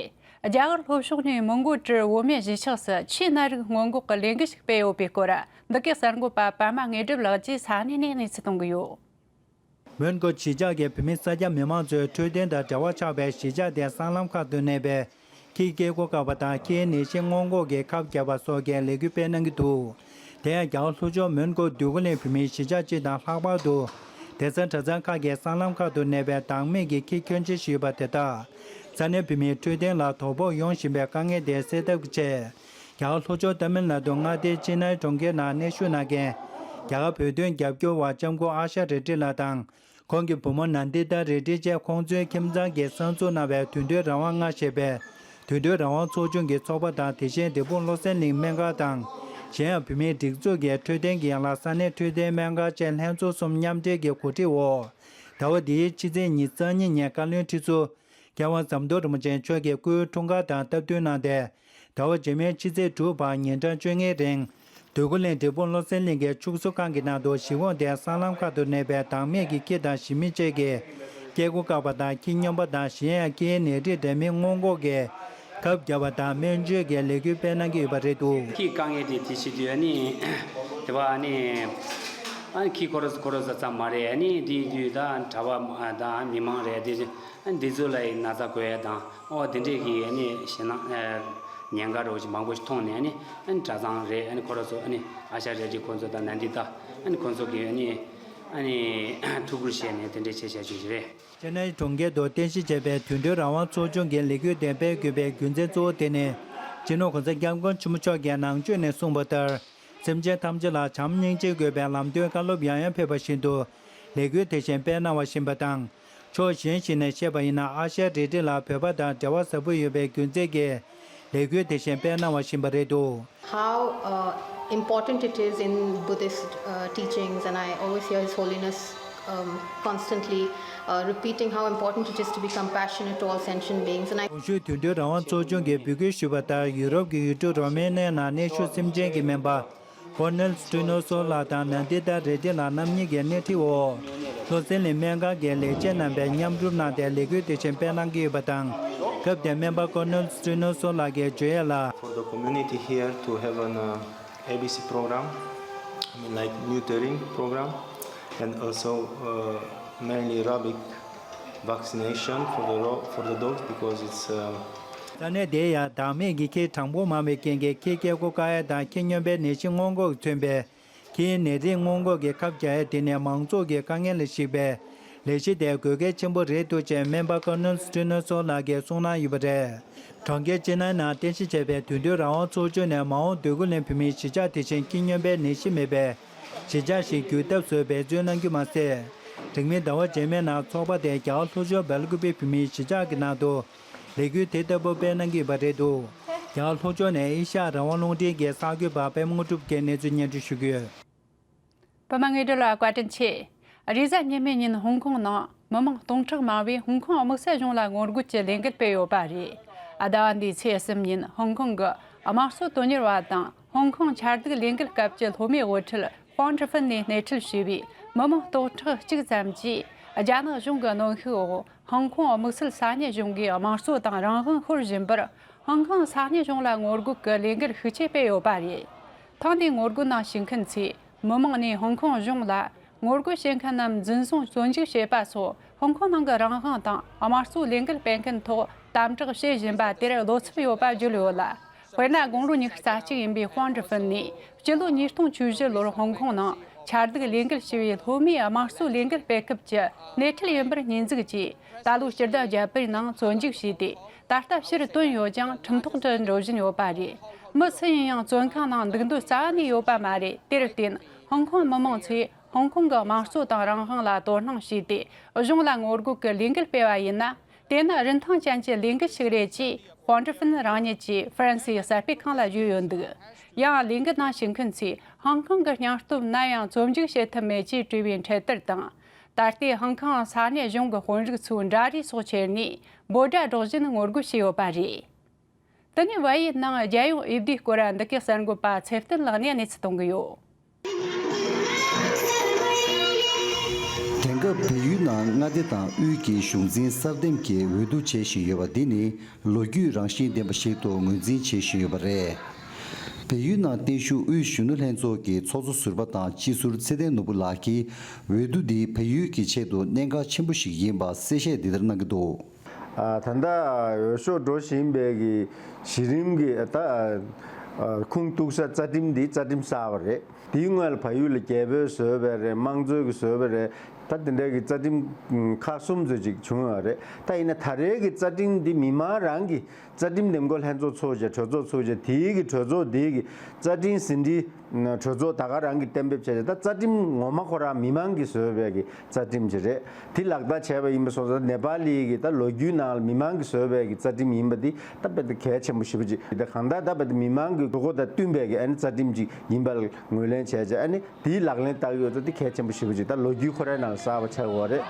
རྒྱ་གར་ལྷོ་ཕྱོགས་ནས་མོན་གྷོ་ཊར་བོད་སྨན་གཞིས་ཆགས་སུ་ཆུའི་ནད་རིགས་སྔོན་འགོག་གི་ལས་འགུལ་ཞིག་སྤེལ་ཡོད་པའི་སྐོར། འདི་གའི་གསར་འགོད་པ་པདྨ་དངོས་གྲུབ་ལགས་ཀྱིས་ས་གནས་ནས་གནས་ཚུལ་གཏོང་གི་ཡོད། མོན་གྷོ་གཞིས་ཆགས་ཀྱི་བོད་མི་སེར་སྐྱ་མི་མང་ཚོས་འཕྲོད་བསྟེན་དང་འབྲེལ་བ་ཆགས་པའི་གཞིས་ཆགས་དེའི་སྲང་ལམ་ཁག་ཏུ་གནས་པའི་ཁྱིའི་སྐྱེ་སྒོ་བཀག་པ་དང་ཁྱིའི་ནད་གཞི་སྔོན་འགོག་གི་ཁབ་བརྒྱབ་པ་སོགས་ཀྱི་ལས་འགུལ་སྤེལ་གནང་གི་འདུག། དེ་ཡང་རྒྱ་གར་ལྷོ་ཕྱོགས་མོན་གྷོ་འདོད་རྒུ་གླིང་བོད་མིའི་གཞིས་ཆགས་སྤྱི་དང་ལྷག་པར་དུ་གདན་ས་གྲྭ་ཚང་ཁག་གི་སྲང་ལམ་ཁག་ཏུ་གནས་པའི་བདག་མེད་ཀྱི་ཁྱི་ཁྱོན་ཆེ་ཞིག་ཡོད་པ་དེ་དག་ས་གནས་བོད་མིའི་འཕྲོད་བསྟེན་ལ་དོ་ཕོག་ཡོང་བཞིན་པའི་དཀའ་ངལ་དེ་སེལ་ཐབས་ཀྱི་ཆེད། རྒྱ་གར་ལྷོ་ཕྱོགས་ཏ་མིལ་ནཱ་ཏུ་མངའ་སྡེའི་ཅི་ནའི་གྲོང་ཁྱེར་ནང་གནས་བཞུགས་གནང་མཁན་རྒྱ་གར་བོད་དོན་རྒྱབ་སྐྱོར་བ་ལྕམ་སྐུ་ཨ་ཤ་རེ་ཏི་ལགས་དང་། ཁོང་གི་བུ་མོ་ནན་དི་ཏཱ་རེ་ཏི་བཅས་ཁོང་ཚོའི་ཁྱིམ་ཚང་གིས་གསར་འཛུགས་གནང་བའི་དོན་མཐུན་རང་དབང་ལྔ་ཞེས་པའི་དོན་མཐུན་རང་དབང་ཚོགས་ཆུང་གི་ཚོགས་པ་དང་། དེ་བཞིན་འབྲས་སྤུངས་བློ་གསལ་གླིང་སྨན་ཁང་དང་། གཞན་ཡང་བོད་མིའི་སྒྲིག་འཛུགས་ཀྱི་འཕྲོད་བསྟེན་གྱི་ཡན་ལག་ས་གནས་འཕྲོད་བསྟེན་སྨན་ཁང་བཅས་ལྷན་ཚོགས་གསུམ་མཉམ་འབྲེལ་གྱི་གོ་སྒྲིག་འོག་ཟླ་བ་འདིའི་ཕྱི་ཚེས་ཉི་ཤུ་རྩ་གཉིས་ཉིན་བཀའ་བློན་ཁྲི་ཟུར་མཁས་དབང་ཟམ་གདོང་རིན་པོ་ཆེ་མཆོག་གིས་སྐུའི་འཁྲུངས་སྐར་དང་སྟབས་བསྟུན་གནང་སྟེ། ཟླ་བ་རྗེས་མའི་ཕྱི་ཚེས་དྲུག་བར་ཉིན་གྲངས་བཅོ་ལྔའི་རིང་། འདོད་རྒུ་གླིང་འབྲས་སྤུངས་བློ་གསལ་གླིང་གི་ཕྱུགས་གསོ་ཁང་གི་ནང་དུ་གཞིས་ཁོངས་དེའི་སྲང་ལམ་ཁག་ཏུ་གནས་པའི་བདག་མེད་ཀྱི་ཁྱི་དང་གཞིས་མི་བཅས་ཀྱི་སྐྱེ་སྒོ་བཀག་པ་དང་། ཁྱི་སྨྱོན་པ་དང་གཞན་ཡང་ཁྱིའི་ནད་རིགས་འདྲ་མིན་སྔོན་འགོག་གི་ཁབ་བརྒྱབ་པ་དང་སྨན་བཅོས་ཀྱི་ལས་འགུལ་སྤེལ་གནང་གི་ཡོད་པ་རེད་འདུག། ཁྱིའི་དཀའ་ངལ་དེ་དེ་བྱེད་དུས་ཨ་ནི་དེ་བ་ཨ་ནི་ཨ་ནི་ཁྱི་ཁོ་ར་ཁོ་ར་ཙམ་མ་རེད། ཨ་ནི་དེ་དུས་ད་གྲྭ་པ་དང་མི་མང་རེད་དེ། ཨ་ནི་འདི་ཚོ་ལ་ཡི་ན་ཚ་འགོས་ཡ་དང་ཨོ་དེ་འདྲས་ཀྱི་ཨ་ནི་ཞེད་སྣང་ཨ་ཉེན་ཁ་རོ་ཅིག་མང་པོ་ཞིག་མཐོང་ནས། ཨ་ནི་ཨ་ནི་གྲྭ་ཚང་རེད། ཨ་ནི་ཁོ་ར་ཚོ་ཨ་ནི་ཨ་ཤ་རེ་ཏི་ཁོ་ཚོ་དང་ན་འདི་ད་ཨ་ནི་ཁོ་ཚོ་གི་ཨ་ནི་ཨ་ནི་ཐུགས་ཁུར་བཞེས་ནས་དེ་འདྲས་བྱས་བྱས་བྱས་ཀྱི་རེད། ཅེ་ནའི་གྲོང་ཁྱེར་དུ་རྟེན་གཞི་བྱས་པའི་དུད་འགྲོའི་རང་དབང་ཚོགས་ཆུང་གི་ལས་འགུལ་དེ་སྤེལ་དགོས་པའི་རྒྱུ་མཚན་གཙོ་བོ་དེ་ནི་སྤྱི་ནོར་གོང་ས་སྐྱབས་མགོན་ཆེན་པོ་མཆོག་གིས་ནང་ཆོས་ནས་གསུངས་པ་ལྟར། སེམས་ཅན་ཐམས་ཅད་ལ་བྱམས་སྙིང་རྗེ་དགོས་པའི་ལམ་སྟོན་བཀའ་སློབ་ཡང་ཡང་ཕེབས་པ་བཞིན་དུ་ལས་འགུལ་དེ་བཞིན་སྤེལ་གནང་བ་བཞིན་པ་དང་། ཕྱོགས་གཞན་ཞིག་ནས་བཤད་པ་ཡིན་ན། ཨ་ཤ་རེ་ཏི་ལགས་བོད་པ་དང་འབྲེལ་བ་ཟབ་པོ་ཡོད་པའི་རྒྱུ་མཚན་གྱིས་ལས་འགུལ་དེ་བཞིན་སྤེལ་གནང་བ་བཞིན་པ་རེད་འདུག། How uh, important it is in Buddhist uh, teachings, and I always hear His Holiness um, constantly uh, repeating how important it is to be compassionate to all sentient beings. And I གོང་ཞུས་དུད་འགྲོའི་རང་དབང་ཚོགས་ཆུང་གིས་འབོད་སྐུལ་ཞུས་པ་ལྟར། ཡུ་རོབ་ཀྱི་ཡུལ་གྲུ་རོ་མེ་ནི་ཡ་ནང་གནས་བཞུགས་སེམས་ཅན་གྱི་སྨན་པ་ཀོར་ནེལ་སི་ཏྲི་ནོ་སོ་ལགས་དང་ནན་དི་ཏཱ་རེ་ཏི་ལགས་རྣམ་གཉིས་ཀྱི་སྣེ་ཁྲིད་འོག་བློ་གསལ་གླིང་སྨན་ཁང་གི་ལས་བྱེད་རྣམ་པས་མཉམ་རུབ་གནང་སྟེ་ལས་འགུལ་དེ་བཞིན་སྤེལ་གནང་གི་ཡོད་པ་དང་། སྐབས་དེར་སྨན་པ་ཀོར་ནེལ་སི་ཏྲི་ནོ་སོ་ལགས་ཀྱིས་བརྗོད་ཡས་ལ། For the community here to have an uh, A B C program, I mean like neutering program, and also uh, mainly rabic vaccination for the ro- for the dogs because it's uh, ས་གནས་དེ་ཡང་བདག་མེད་ཀྱི་ཁྱི་གྲངས་འབོར་མང་བའི་རྐྱེན་གྱིས་ཁྱི་སྐྱེ་སྒོ་བཀག་ཡ་དང་ཁྱི་སྨྱོན་པའི་ནད་གཞི་སྔོན་འགོག་མཚོན་པའི་ཁྱིའི་ནད་རིགས་སྔོན་འགོག་གི་ཁབ་རྒྱག་ཡ་དེ་ནི་མང་ཚོགས་ཀྱི་དཀའ་ངལ་ལ་གཞིགས་པའི་ལས་གཞི་དེ་དགོས་གལ་ཆེན་པོ་རེད་འདུག་ཅེས་སྨན་པ་ཀར་ནལ་སི་ཊི་ནོ་སོ་ལགས་ཀྱིས་གསུངས་གནང་ཡོད་པ་རེད། གྲོང་ཁྱེར་ཅི་ནན་ནང་རྟེན་གཞི་བྱས་པའི་དུས་མཐུན་རང་དབང་ཚོགས་ཆུང་ནས་མ་འོངས་འདོད་རྒུ་གླིང་བོད་མིའི་གཞིས་ཆགས་དེ་བཞིན་ཁྱི་སྨྱོན་པའི་ནད་གཞི་མེད་པའི་གཞིས་ཆགས་ཤིག་བརྒྱུད་ཐབས་སུ་འབད་བརྩོན་གནང་རྒྱུ་མ་ཟད། འབྲིང་མིན་ཟླ་བ་རྗེས་མའི་ནང་ཚོགས་པ་དེ་རྒྱ་གར་ལྷོ་ཕྱོགས་སྦེལ་ཀུ་པེ་བོད་མིའི་གཞིས་ཆགས་ཀྱི་ནང་དུ་ལས་འགུལ་དེ་ལྟ་བུ་སྤེལ་གནང་གི་ཡོད་པ་རེད་འདུག་རྒྱ་གར་ལྷོ་ཕྱོགས་ནས་ཨེ་ཤ་ཡ་རང་དབང་རླུང་འཕྲིན་གྱི་གསར་འགོད་པ་པད་མ་དངོས་གྲུབ་ཀྱིས་གནས་ཚུལ་སྙན་སྒྲོན་ཞུ་གི་ཡོད། པདྨ་ངེས་སྒྲོལ་ལགས་བཀའ་དྲིན་ཆེ། རེས་གཟའ་ཉི་མའི་ཉིན་ཧོང་ཀོང་ནང་མི་མང་སྟོང་ཕྲག་མང་བས་ཧོང་ཀོང་དམིགས་བསལ་གཞུང་ལ་ངོ་རྒོལ་གྱི་ལས་འགུལ་སྤེལ་ཡོད་པ་རེད། ཟླ་བ་འདིའི་ཚེས་གསུམ་ཉིན་ཧོང་ཀོང་གི་དམངས་གཙོ་དོན་གཉེར་བ་དང་ཧོང་ཀོང་ཆར་ཟླུམ་ལས་འགུལ་སྐབས་ཀྱི་སློབ་མའི་དབུ་ཁྲིད་ཧྥང་ཀྲི་ཧྥིན་ནས་སྣེ་ཁྲིད་བྱས་པའི་མི་མང་སྟོང་ཕྲག་གཅིག་ཙམ་གྱིས་རྒྱ་ནག་གཞུང་གི་གནོན་ཤུགས་འོག་ཧོང་ཀོང་དམིགས་བསལ་ས་གནས་གཞུང་གིས་དམངས་གཙོ་དང་རང་དབང་ཤོར་བཞིན་པར་ཧོང་ཀོང་ས་གནས་གཞུང་ལ་ངོ་རྒོལ་གྱི་ལས་འགུལ་ཤུགས་ཆེ་སྤེལ་ཡོད་པ་རེད། ཐེངས་འདིའི་ངོ་རྒོལ་ནང་ཞུགས་མཁན་ཚོས་མི་མང་ནས་ཧོང་ཀོང་གཞུང་ལ་ངོ་རྒོལ་བྱེད་མཁན་རྣམས་འཛིན་བཟུང་བཙོན་འཇུག་བྱས་པ་སོགས་ཧོང་ཀོང་ནང་གི་རང་དབང་དང་དམངས་གཙོའི་ལས་འགུལ་སྤེལ་མཁན་ཐོག་དམ་དྲག་བྱེད་བཞིན་པ་དེར་བློ་འཚབ་ཡོད་པ་བརྗོད་ཡོད་ལ། དཔེར་ན་དགུང་ལོ་ཉི་ཤུ་རྩ་གཅིག་ཡིན་པའི་ཧྥང་ཀྲི་ཧྥིན་ནས་སྤྱི་ལོ་ཉིས་སྟོང་བཅུ་བཞི་ལོར་ཧོང་ཀོང་ནང་ཆར་ཟླུམ་ལས་འགུལ་ཞུ་བའི་སློབ་མའི་དམངས་གཙོའི་ལས་འགུལ་སྤེལ་སྐབས་ཀྱི་སྣེ་ཁྲིད་ཡིན་པར་ཉེས་འཛུགས་ཀྱིས་ད་ལོ་སྤྱི་ཟླ་བརྒྱད་པའི་ནང་བཙོན་འཇུག་བྱས་ཏེ། ད་ལྟ་ཕྱིར་བཏོན་ཡོད་ཀྱང་ཁྲིམས་ཐོག་ཏུ་འགྲོ་བཞིན་ཡོད་པ་རེད། མི་སུ་ཡིན་ཡང་བཙོན་ཁང་ནང་འདུག་འདོད་རྩ་བ་ནས་ཡོད་པ་མ་རེད། དེར་བརྟེན་ཧོང་ཀོང་མི་མང་ཚོས་ཧོང་ཀོང་གི་དམངས་གཙོ་དང་རང་དབང་ལ་དོ་སྣང་བྱས་ཏེ་གཞུང་ལ་ངོ་རྒོལ་གྱི་ལས་འགུལ་སྤེལ་བ་ཡིན་ན། དེ་ནི་རིན་ཐང་ཅན་གྱི་ལས་འགུལ་ཞིག་རེད་ཅེས་ཧྥང་ཀྲི་ཧྥིན་རང་ཉིད་ཀྱིས་ཧྥ་རན་སིའི་གསར་སྤེལ་ཁང་ལ་བརྗོད་ཡོད་འདུག་ཡང་ལས་འགུལ་ནང་ཞུགས་མཁན་ཚོས་ཧོང་ཀོང་གི་སྙིང་སྟོབས་ནམ་ཡང་བཙོན་འཇུག་བྱེད་ཐུབ་མེད་ཅེས་བྲིས་པའི་འཕྲེད་དར་དང་། ད་ལྟའི་ཧོང་ཀོང་ས་གནས་གཞུང་གི་དཔོན་རིགས་ཚོའི་འདྲ་རིས་སོགས་ཁྱེར་ནས་འབོད་སྒྲ་སྒྲོག་བཞིན་ངོ་རྒོལ་བྱས་ཡོད་པ་རེད། དེ་ནས་བལ་ཡུལ་ནང་རྒྱལ་ཡོངས་འོས་བསྡུའི་སྐོར་འདི་གའི་གསར་འགོད་པ་ཚེ་བརྟན་ལགས་ནས་གནས་ཚུལ་གཏོང་གི་ཡོད། དེང་སྐབས་བལ་ཡུལ་ནང་མངའ་སྡེ་དང་དབུས་ཀྱི་གཞུང་འཛིན་གསར་འདེམས་ཀྱི་འོས་བསྡུ་བྱེད་བཞིན་ཡོད་པ་འདི་ནི་ལོ་རྒྱུས་རང་བཞིན་ལྡན་པ་ཞིག་ཏུ་ངོས་འཛིན་བྱེད་བཞིན་ཡོད་པ་རེད། བལ་ཡུལ་ནང་བརྟན་བཞུགས་དབུས་གཞོན་ནུ་ལྷན་ཚོགས་ཀྱི་ཚོགས་གཙོ་ཟུར་པ་དང་སྤྱི་ཟུར་ཚེ་བརྟན་ནོར་བུ་ལགས་ཀྱིས་འོས་བསྡུ་འདི་བལ་ཡུལ་གྱི་ཆེད་དུ་གནད་འགག་ཆེན་པོ་ཞིག་ཡིན་པ་གསལ་བཤད་འདི་ལྟར་གནང་གི་འདུག་ཨ། ད་ལྟ་འོས་ཤོག་འགྲོ་བཞིན་པའི་གི་གཞི་རིམ་གྱི་ད་ཨ་ཁུངས་གཏུགས་ས་རྩ་ཁྲིམས་འདི་རྩ་ཁྲིམས་གསར་པ་རེད། དེའི་སྔོན་ལ་བལ་ཡུལ་ལ་རྒྱལ་པོས་བཟོས་པ་རེད། དམངས་གཙོའི་གི་བཟོས་པ་རེད། ད་དེ་འདྲའི་གི་རྩ་ཁྲིམས་ཁག་གསུམ་ཙམ་ཅིག་བྱུང་ཡོད་རེད། ད་ཡིན་ན་ད་རེས་ཀྱི་རྩ་ཁྲིམས་འདི་མི་མང་རང་གི་རྩ་ཁྲིམས་འདེམས་བསྐོ་ལྷན་ཚོགས་ཚོགས་བྱས། གྲོས་ཚོགས་ཚོགས་བྱས། དེའི་གི་གྲོས་ཚོགས་དེའི་གི་རྩ་ཁྲིམས་ཟིན་བྲིས་གྲོས་ཚོགས་ད་ག་རང་གིས་གཏན་འབེབས་བྱས་བྱས། ད་རྩ་ཁྲིམས་ངོ་མ་ཁོ་རང་མི་མང་གིས་བཟོས་པའི་གི་རྩ་ཁྲིམས་ཅིག་རེད། དེ་ལག་བསྟར་བྱས་པ་ཡིན་པ་སོང་ཙང་ནེ་པ་ལིའི་གི་ད་ལོ་རྒྱུས་ནང་ལ་མི་མང་གིས་བཟོས་པའི་གི་རྩ་ཁྲིམས་ཡིན་པ་འདི་ད་དཔེ་ད་གལ་ཆེན་པོ་ཞེ་པོ་ཅིག་ད་གང་ལྟར་ད་དཔེ་ད་མི་མང་གི་དགོས་མཁོ་དང་བསྟུན་པའི་གི་ཨ་ནི་རྩ་ཁྲིམས་ཅིག་ཡིན་པ་ལ་ངོས་ལེན་བྱས་བྱས། ཨ་ནི་དེའི་ལག་ལེན་བསྟར་གི་ཡོད་ཙང་དེ་གལ་ཆེན་པོ་ཞེ་པོ་ཅིག་ད་ལོ་རྒྱུས་ཁོ་རའི་ནང་ལ་གསར་པ་ཆགས་ཡོད་རེད།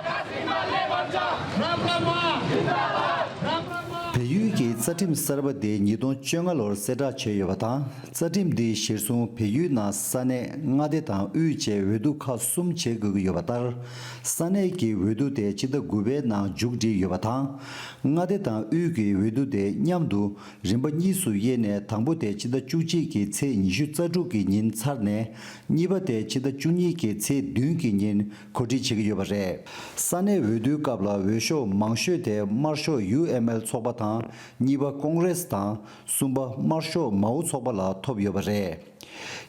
བལ་ཡུལ་གྱི་རྩ་ཁྲིམས་གསར་པ་དེ་ཉིས་སྟོང་བཅོ་ལྔ་ལོར་གསལ་བསྒྲགས་བྱས་ཡོད་པ་དང་། རྩ་ཁྲིམས་འདི་གཞིར་བཟུང་བལ་ཡུལ་ནང་ས་གནས། མངའ་སྡེ་དང་དབུས་བཅས་འོས་བསྡུ་ཁག་གསུམ་བྱེད་དགོས་ཀྱི་ཡོད་པ་ལྟར། ས་གནས་ཀྱི་འོས་བསྡུ་དེ་ཕྱི་ཟླ་དགུ་པའི་ནང་མཇུག་བསྒྲིལ་ཡོད་པ་དང་། མངའ་སྡེ་དང་དབུས་ཀྱི་འོས་བསྡུ་དེ་མཉམ་དུ་རིམ་པ་གཉིས་སུ་དབྱེ་ནས། དང་པོ་དེ་ཕྱི་ཟླ་བཅུ་གཅིག་གི་ཚེས་ཉི་ཤུ་རྩ་དྲུག་གི་ཉིན་ཚར་ནས། གཉིས་པ་དེ་ཕྱི་ཟླ་བཅུ་གཉིས་ཀྱི་ཚེས་བདུན་གྱི་ཉིན་གོ་སྒྲིག་བྱེད་ཀྱི་ཡོད་པ་རེད། ས་གནས་འོས་བསྡུའི་སྐབས་ལ་འོས་ཤོག་མང་ཤོས་དེ་དམར་ཤོག་ཡུ་ཨེམ་ཨེལ་ཚོགས་པ་དང་། གཉིས་པ་ཀོང་རེས་དང་། གསུམ་པ་དམར་ཤོག་མའོ་ཚོགས་པ་ལ་ཐོབ་ཡོད་པ་རེད།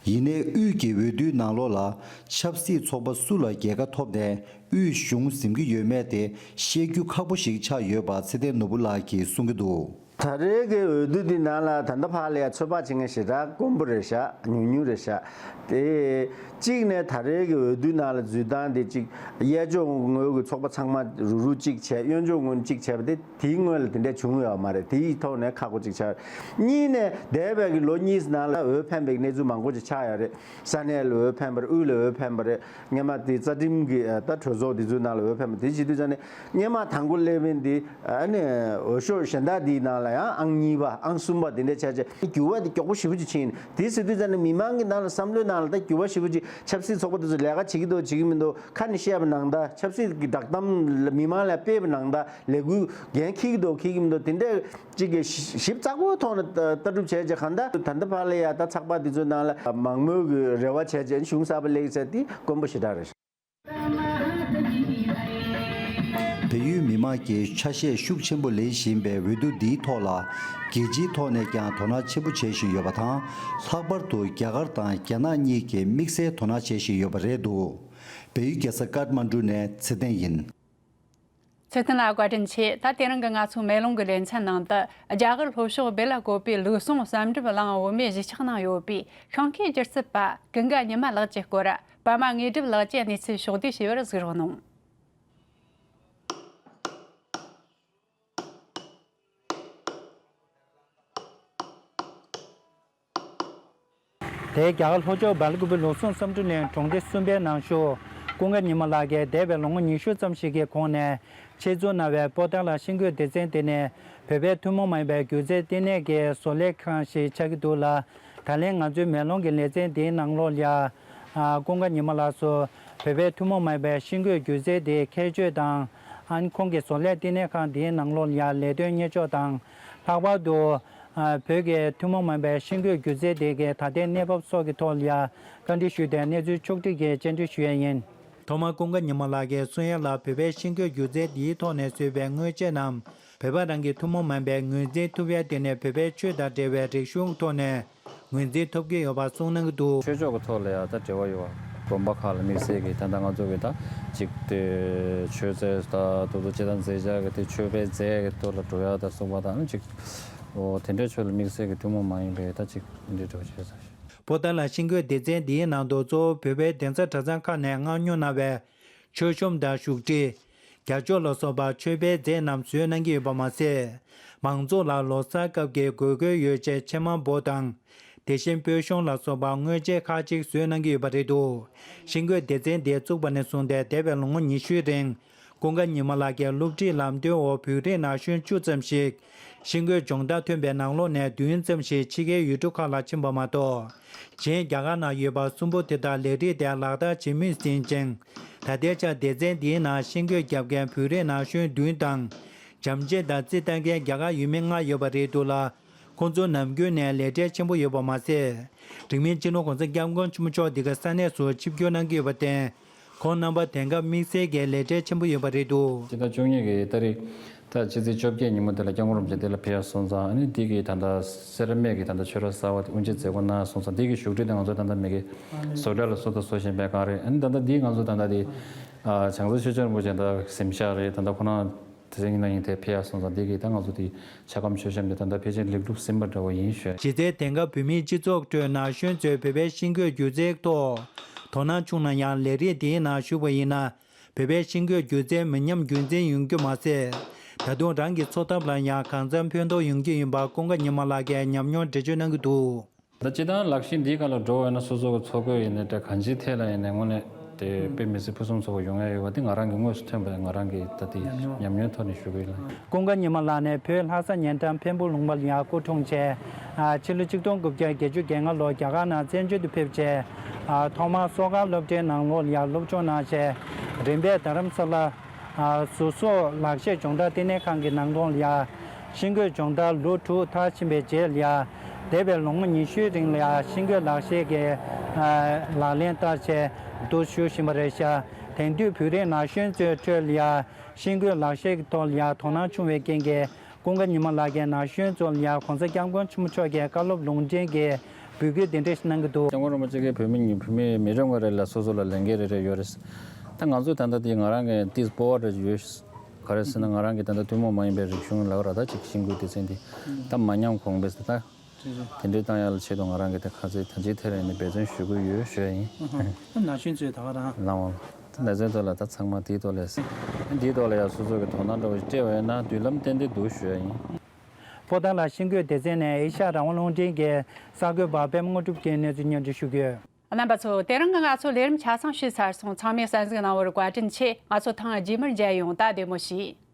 ཡིན་ནའི་དབུས་ཀྱི་འོས་བསྡུའི་ནང་ལོགས་ལ་ཆབ་སྲིད་ཚོགས་པ་སུ་ལ་རྒྱལ་ཁ་ཐོབ་ནས་དབུས་གཞུང་འཛིན་གྱི་ཡོད་མེད་དེ་བཤད་རྒྱུ་ཁག་པོ་ཞིག་ཆགས་ཡོད་པ་ཚེ་བརྟན་ནོར་བུ་ལགས་ཀྱིས་གསུང་གི་འདུག་ད་རེས་ཀྱི་འོས་བསྡུ་འདི་ནང་ལ་ད་ལྟ་བར་ལ་ཡང་ཚོད་དཔག་བྱེད་མཁན་ཞེ་དྲག་དཀོན་པོ་རེད་ཤག་ཉུང་ཉུང་རེད་ཤག་དེ་གཅིག་ནས་ད་རེས་ཀྱི་འོས་བསྡུ་ནང་ལ་འཛུལ་སྟངས་དེ་གཅིག་གཡས་ཕྱོགས་ངོས་ཀྱི་ཚོགས་པ་ཚང་མ་རུག་རུག་གཅིག་བྱས། གཡོན་ཕྱོགས་ངོས་གཅིག་བྱས་པ་དེ་དེའི་སྔོན་ལ་དེ་འདྲ་བྱུང་ཡོད་མ་རེད། དེའི་ཐོག་ནས་ཁག་པོ་གཅིག་ཆགས། གཉིས་ནས་འདས་པའི་གི་ལོ་གཉིས་ནང་ལ་འོས་འཕེན་པའི་གནས་ཚུལ་མང་པོ་ཅིག་ཆགས་ཡོད་རེད། ས་གནས་ལ་འོས་འཕེན་པ་རེད། དབུས་ལ་འོས་འཕེན་པ་རེད། སྔོན་མ་དེ་རྩ་ཁྲིམས་ཀྱི་ཨ་ད་གྲོས་ཚོགས་དེ་ཚོའི་ནང་ལ་འོས་འཕེན་པ་དེ་བྱེད་དུས་ཙང་ནས། སྔོན་མ་དང་པོ་སླེབས་མཁན་དེ་ཨ་ནི་འོས་ཤོག་གཞན་དག་དེའི་ནང་ལ་ཡང་ཨང་གཉིས་པ་ཨང་གསུམ་པ་དེ་འདྲ་ཆགས་བྱས། འགྱུར་བ་དེ་མགྱོགས་པོ་ཞེ་པོ་ཅིག་ཕྱིན། དེ་ཟེར་དུས་ཙང་ནས་མི་མང་གི་ནང་ལ་བསམ་བློའི་ནང་ལ་ད་འགྱུར་བ་ཞེ་པོ་ཅིག་ཆབ་སྲིད་ཚོགས་པ་དེ་ཚོ་ལས་ཀ་བྱེད་ཀྱི་འདུག་བྱེད་ཀྱི་མི་འདུག་ཁ་ནས་བཤད་པ་ནང་ལྟར། ཆབ་སྲིད་ཀྱི་བསྒྲགས་གཏམ་མི་མང་ལ་སྤེལ་བ་ནང་ལྟར་ལས་འགུལ་འགན་འཁྱེར་གྱི་འདུག་འཁྱེར་གྱི་མི་འདུག་དེ་འདྲ་ཅིག་གི་ཞིབ་ཚགས་པོའི་ཐོག་ནས་ལྟ་གྲུབ་བྱས་རྗེས། གང་ལྟར་ད་ལྟ་བར་ལ་ཡ་ད་ཚགས་པར་འདི་ཚོའི་ནང་ལ་མང་མོས་ཀྱི་རེ་བ་བྱས་རྗེས་གཞུང་གསར་པ་སླེབས་ཚེ་དེ་དཀོན་པོ་ཞེ་དྲག་རེད། བལ་ཡུལ་མི་མང་གིས་ཆ་ཤས་ཤུགས་ཆེན་པོ་ལེན་བཞིན་པའི་འོས་བསྡུ་འདིའི་ཐོག་ལ། རྒྱལ་སྤྱིའི་ཐོག་ནས་ཀྱང་དོ་སྣང་ཆེན་པོ་བྱེད་བཞིན་ཡོད་པ་དང་། ལྷག་པར་དུ་རྒྱ་གར་དང་རྒྱ་ནག་གཉིས་ཀྱིས་དམིགས་བསལ་དོ་སྣང་བྱེད་བཞིན་ཡོད་པ་རེད་འདུག་བལ་ཡུལ་རྒྱལ་ས་ཀཏ་མན་གྲུ་ནས་ཚེ་བརྟན་ཡིན། ཚེ་བརྟན་ལགས་བཀའ་དྲིན་ཆེ། ད་དེ་རིང་གི་ང་ཚོའི་མེ་ལོང་གི་ལེ་ཚན་ནང་དུ་རྒྱ་གར་ལྷོ་ཕྱོགས་སྦེ་ལ་ཀོ་པའི་ལུགས་ཟུང་བསམ་གྲུབ་གླིང་བུད་མེད་གཞིས་ཆགས་ནང་ཡོད་པའི་ཤིང་ཁའི་སྒྱུ་རྩལ་པ་ཀུན་དགའ་ཉི་མ་ལགས་ཀྱི་སྐོར་པད་མ་དངོས་གྲུབ་ལགས་ཀྱིས་གནས་ཚུལ་ཕྱོགས་བསྡུས་བྱས་པར་གཟིགས་རོགས་གནང་། དེ་རྒྱ་གར་ལྷོ་ཕྱོགས་སྦེ་ལ་ཀོ་པའི་ལུགས་ཟུང་བསམ་གྲུབ་གླིང་གྲོང་སྡེ་གསུམ་པའི་ནང་བཞུགས་ཀུན་དགའ་ཉི་མ་ལགས་ཀྱིས་འདས་པའི་ལོ་ངོ་ཉི་ཤུ་ཙམ་ཞིག་གི་གོང་ནས་ཆེད་འཛུགས་གནང་བའི་པོ་ཏཱ་ལ་ཤིང་བརྐོས་སྡེ་ཚན་དེ་ནི་བོད་པའི་ཐུན་མོང་མ་ཡིན་པའི་སྒྱུ་རྩལ་བསྟི་གནས་ཀྱི་བཟོ་ལས་ཁང་ཞིག་ཆགས་ཀྱི་འདུག་ལ། ད་ལན་ང་ཚོའི་མེ་ལོང་གི་ལེ་ཚན་འདིའི་ནང་ལོགས་ལ་ཡ། ཨ། ཀུན་དགའ་ཉི་མ་ལགས་སུ་བོད་པའི་ཐུན་མོང་མ་ཡིན་པའི་ཤིང་བརྐོས་སྒྱུ་རྩལ་དེའི་ཁྱད་ཆོས་དང་། ཨ་ནི་ཁོང་གི་བཟོ་ལས་བསྟི་གནས་ཁང་འདིའི་ནང་ལོགས་ལ་ཡ་ལས་དོན་གཉེར་ཕྱོགས་དང་། ལྷག་པར་དུ། ཨ། བོད་ཀྱི་ཐུན་མོང་མ་ཡིན་པའི་ཤིང་བརྐོས་སྒྱུ་རྩལ་དེ་གའི་ད་ལྟའི་གནས་བབ་སོགས་ཀྱི་ཐོག་ལ་ཡ་བཀའ་འདྲི་ཞུས་ཏེ་གནས་ཚུལ་ཕྱོགས་བསྒྲིགས་ཀྱིས་བཅར་འདྲི་ཞུ་ཡས་ཡིན། ཐོག་མར་ཀུན་དགའ་ཉི་མ་ལགས་ཀྱིས་གསུང་ཡ་ལ། བོད་པའི་ཤིང་བརྐོས་སྒྱུ་རྩལ་འདིའི་ཐོག་ནས་བཟོས་པའི་དངོས་ཆས་རྣམས་བོད་པ་རང་གི་ཐུན་མོང་མ་ཡིན་པའི་ངོས་འཛིན་ཐུབ་ཡ་དེ་ནི་བོད་པའི་ཆོས་དང་འབྲེལ་བའི་རིག་གཞུང་ཐོག་ནས་ངོས་འཛིན་ཐོབ་ཀྱི་ཡོད་པ་གསུངས་གནང་གི་འདུག། ཆོས་ཕྱོགས་ཀྱི་ཐོག་ལ་ཡང་ད་འབྲེལ་བ་ཡོད་པ། དགོན་པ་ཁག་ལ་དམིགས་བསལ་གྱི་ད་ལྟ་ང་ཚོ་གི་ད་ཅིག་དེ་མཆོད་རྫས་དང་དུ་དུ་ཅི་དང་མཛེས་ཆ་གི་དེ་མཆོད་པའི་རྫས་ཀྱི་ཐོག་ལ་འགྲོ་ཡ་དང་གསུངས་པ་དང་ཅིག་འོ་དེ་འདྲའི་ཆོས་ལ་དམིགས་བསལ་གྱི་ཐུན་མོང་མ་ཡིན་པའི་ད་ཅིག་འདི་འདྲ་བྱས་ས་ཞིག། པོ་ཏཱ་ལ་ཤིང་བརྐོས་སྡེ་ཚན་འདིའི་ནང་དུ་གཙོ་བོ་བོད་པའི་གདན་ས་གྲྭ་ཚང་ཁག་ནས་མངགས་ཉོ་གནང་བའི་མཆོད་གཤོམ་དང་བཞུགས་ཁྲི། རྒྱ་ཅོག་ལ་སོགས་པ་མཆོད་པའི་རྫས་རྣམས་བཟོས་གནང་གི་ཡོད་པ་མ་ཟད། མང་ཚོགས་ལ་ལོ་གསར་སྐབས་ཀྱི་དགོས་མཁོའི་ཡོ་བྱད་ཕྱེ་མར་འབོ་དང་། དེ་བཞིན་སྤོས་གཞོང་ལ་སོགས་པ་དངོས་ཆས་ཁག་ཅིག་བཟོས་གནང་གི་ཡོད་པ་རེད་འདུག། ཤིང་བརྐོས་སྡེ་ཚན་དེ་བཙུགས་པ་ནས་བཟུང་སྟེ་འདས་པའི་ལོ་ངོ་ཉི་ཤུའི་རིང་། ཀུན་དགའ་ཉི་མ་ལགས་ཀྱི་སློབ་ཁྲིད་ལམ་སྟོན་འོག་བོད་རིགས་ན་གཞོན་བཅུ་ཙམ་ཞིག་ཤིང་བརྐོས་སྦྱོང་བརྡར་ཐོན་པའི་ནང་ལོགས་ནས་བདུན་ཙམ་ཞིག་ཕྱི་རྒྱལ་ཡུལ་གྲུ་ཁག་ལ་ཕྱིན་པ་མ་གཏོགས། གཞན་རྒྱ་གར་ནང་ཡོད་པ་གསུམ་པོ་དེ་དག་ལས་རིགས་དེ་ལག་བསྟར་བྱེད་མུས་ཡིན་ཅིང་། ད་ལྟའི་ཆར་སྡེ་ཚན་འདིའི་ནང་ཤིང་བརྐོས་རྒྱབ་མཁན་བོད་རིགས་ན་གཞོན་བདུན་དང་། བྱམས་བརྩེ་དང་རྩིས་བཏང་མཁན་རྒྱ་གར་ཡུལ་མི་ལྔ་ཡོད་པ་རེད་འདུག་ལ། ཁོང་ཚོ་ནམ་རྒྱུན་ནས་ལས་བྲེལ་ཆེན་པོ་ཡོད་པ་མ་ཟད། འཛམ་གླིང་སྤྱི་ནོར་༸གོང་ས་༸སྐྱབས་མགོན་ཆེན་པོ་མཆོག་འདི་ག་ས་གནས་སུ་ཆིབས་བསྒྱུར་གནང་གི་ཡོད་པར་བརྟེན། ཁོང་རྣམ་པ་དེང་སྐབས་དམིགས་བསལ་གྱི་ལས་བྲེལ་ཆེན་པོ་ཡོད་པ་རེད་འདུག། སྤྱི་ཟླ་བཅུ་གཉིས་ཀྱི་ཏ་རིག་ད་ཕྱི་ཚེས་བཅོ་བརྒྱད་ཉིན་མོ་དེ་ལ་སྐྱབས་མགོན་རིན་པོ་ཆེ་འདི་ལ་ཕེབས་ཡ་སོང་ཙང་། ཨ་ནི་འདི་གི་ད་ལྟ་སེ་ར་སྨད་ཀྱི་ད་ལྟ་ཆོས་ར་གསར་པ་དེ་དབུ་འབྱེད་མཛད་སྒོ་གནང་སོང་ཙང་། འདི་གི་བཞུགས་ཁྲི་དེ་ང་ཚོ་ད་ལྟ་མེད་ཀི། བཟོ་གྲྭ་ལ་བཟོ་དང་བཟོ་བཞིན་པའི་སྒང་རེད། ཨ་ནི་ད་ལྟ་འདི་ང་ཚོ་ད་ལྟ་དེ་ཨ་བྱང་རྩེ་ཆོས་རྗེ་རིན་པོ་ཆེ་ད་གཟིམ་ཤག་རེད། ད་ལྟ་ཁོ་རང་དེ་རིང་ཡིན་ན་ཡིན་དེ་ཕེབས་ཡ་སོང་ཙང་། འདི་གི་ད་ང་ཚོ་དེ་ཕྱྭ་སྒམ་མཆོད་བཤམས་དེ་ད་ལྟ་ཕལ་ཆེར་ལེགས་གྲུབ་ཟིན་པ་འདྲ་བོ་ཡིན་ཞུ། གཞི་རྩའི་དེང་སྐབས་བོད་མིའི་སྤྱི་ཚོགས་ཁྲོད་ན་གཞོན་ཚོས་བོད་པའི་ཤིང་བརྐོས་སྒྱུ་རྩལ་ཐོག་དོ་སྣང་ཆུང་ན་ཡང་། ལས་རིགས་འདིའི་ནང་ཞུགས་པ་ཡིན་ན། བོད་པའི་ཤིང་བརྐོས་སྒྱུ་རྩལ་མི་ཉམས་རྒྱུན་འཛིན་ཡོང་རྒྱུ་མ་ཟད། ད་དུང་རང་གི་འཚོ་ཐབས་ལ་ཡང་གང་འཚམ་ཕན་ཐོགས་ཡོང་གི་ཡིན་པ་ཀུན་དགའ་ཉི་མ་ལགས་ཀྱིས་ཉམས་མྱོང་འགྲེལ་བརྗོད་གནང་གི་འདུག། ད་སྤྱིར་བཏང་ལག་ཤེས་འདིའི་སྒང་ལ་འགྲོ་བས་ན་སོ་སོ་གི་འཚོ་གོས་ཡིན་ནའི་འདྲ། གང་ཅིའི་ཐད་ལ་ཡིན་ནའི་དངོས་གནས་དེ་དཔེ་མི་སྲིད་ཕུན་སུམ་ཚོགས་པ་ཡོང་ཡ་ཡོད་པ་དེ་ང་རང་གི་དངོས་སུ་ཐོན་པའི་ང་རང་གི་ད་ལྟའི་ཉམས་མྱོང་ཐོག་ནས་ཞུ་གི་ཡིན། ཀུན་དགའ་ཉི་མ་ལགས་ནས་བོད་ལྷ་ས་ཉེ་འགྲམ་འཕན་པོ་ལུང་པ་ལ་ཡང་སྐུ་འཁྲུངས་བྱས། ཕྱི་ལོ་ཆིག་སྟོང་དགུ་བརྒྱ་བརྒྱད་ཅུ་གྱ་ལྔ་ལོར་རྒྱ་གར་ནང་བཙན་བྱོལ་དུ་ཕེབས་བྱས། ཐོག་མར་སོ་དཀར་སློབ་གྲྭའི་ནང་ལོགས་ལ་ཡང་སློབ་སྦྱོང་གནང་བྱས། རིམ་པས་རྡ་རམ་ས་ལ། གཟུགས་གསོ་ལག་ཤེས་སྦྱོང་བརྡར་བསྟི་གནས་ཁང་གི་ནང་ལོགས་ལ་ཡང་ཤིང་བརྐོས་སྦྱོང་བརྡར་ལོ་དྲུག་མཐར་ཕྱིན་པའི་རྗེས་ལ་ཡང་། འདས་པའི་ལོ་ངོ་ཉི་ཤུའི་རིང་ལ་ཡང་ཤིང་བརྐོས་ལག་ཤེས་ཀྱི་ལག་ལེན་བསྟར་བྱས་འདུ་བཞུགས་བཞིན་པ་རེད་ཤག། དེང་དུས་བོད་རིགས་ན་གཞོན་ཚོའི་ཁྲོད་ལ་ཡང་ཤིང་བརྐོས་ལག་ཤེས་ཀྱི་ཐོག་ལ་ཡང་དོ་སྣང་ཆུང་བའི་རྐྱེན་གྱིས། ཀུན་དགའ་ཉི་མ་ལགས་ཀྱིས་ན་གཞོན་ཚོ་ལ་ཡང་༸གོང་ས་༸སྐྱབས་མགོན་ཆེན་པོ་མཆོག་གི་བཀའ་སློབ་ལུང་འདྲེན་གྱི་འབོད་སྐུལ་འདི་འདྲ་ཞིག་གནང་གི་འདུག། སྐྱབས་མགོན་རིན་པོ་ཆེ་གིས་བོད་མི་ཉིད་བོད་མི་མི་རེ་ངོ་རེ་ལ་སོ་སོ་ལ་ལས་འགན་རེ་རེ་ཡོད་རེད། ད་ང་ཚོས་ད་ལྟ་དེ་ང་རང་གི་ཏིས་སྤོབས་པ་རེ་ཡོད། ག་རེ་ཟེར་ན་ང་རང་གི་ད་ལྟ་ཐུན་མོང་མ་ཡིན་པའི་རིག་གཞུང་ལབ་ར་ད་ཅིག་ཤིང་བརྐོས་སྡེ་ཚན་འདི་ད་མ་ཉམས་གོང་འཕེལ་ཟེར་ད། དེ་འདྲའི་བཏང་ཡག་ལ་ཆེད་དུ་ང་རང་གིས་དེ་ཁ་ཚིག་ད་ཅིའི་ཐད་རེ་ནས་འབད་བརྩོན་ཞུ་གི་ཡོད་ཞུ་ཡ་ཡིན། ཨ་ཧ། ད་ན་གཞོན་ཚོས་ད་ག་རང་། ལའང་། ད་ལེ་ཚན་ཐོག་ལ་ད་ཚང་མ་དེའི་ཐོག་ལ་ཡ་སེ། དེའི་ཐོག་ལ་ཡ་སོ་སོ་གི་དོ་སྣང་འདྲ་བོ་ཞིག་སྤྲད་པ་ཡིན་ན་མདུན་ལམ་ཏན་ཏན་འདུག་ཞུ་ཡ་ཡིན། པོ་ཏཱ་ལ་ཤིང་བརྐོས་སྡེ་ཚན་ནས་ཨེ་ཤ་ཡ་རང་དབང་རླུང་འཕྲིན་གྱི་གསར་འགོད་པ་པད་མ་དངོས་གྲུབ་ཀྱིས་གནས་ཚུལ་སྙན་སྒྲོན་ཞུ་གི་ཡོད། རྣམ་པ་ཚོ། དེ་རིང་གི་ང་ཚོའི་ལས་རིམ་ཆ་ཚང་ཞུས་ཚར་སོང་། ཚང་མས་གསན་གཟིགས་གནང་བར་བཀའ་དྲིན་ཆེ། ང་ཚོ་ཐེངས་རྗེས་མར་མཇལ་ཡོང་། ད་བདེ་མོ་བྱོས།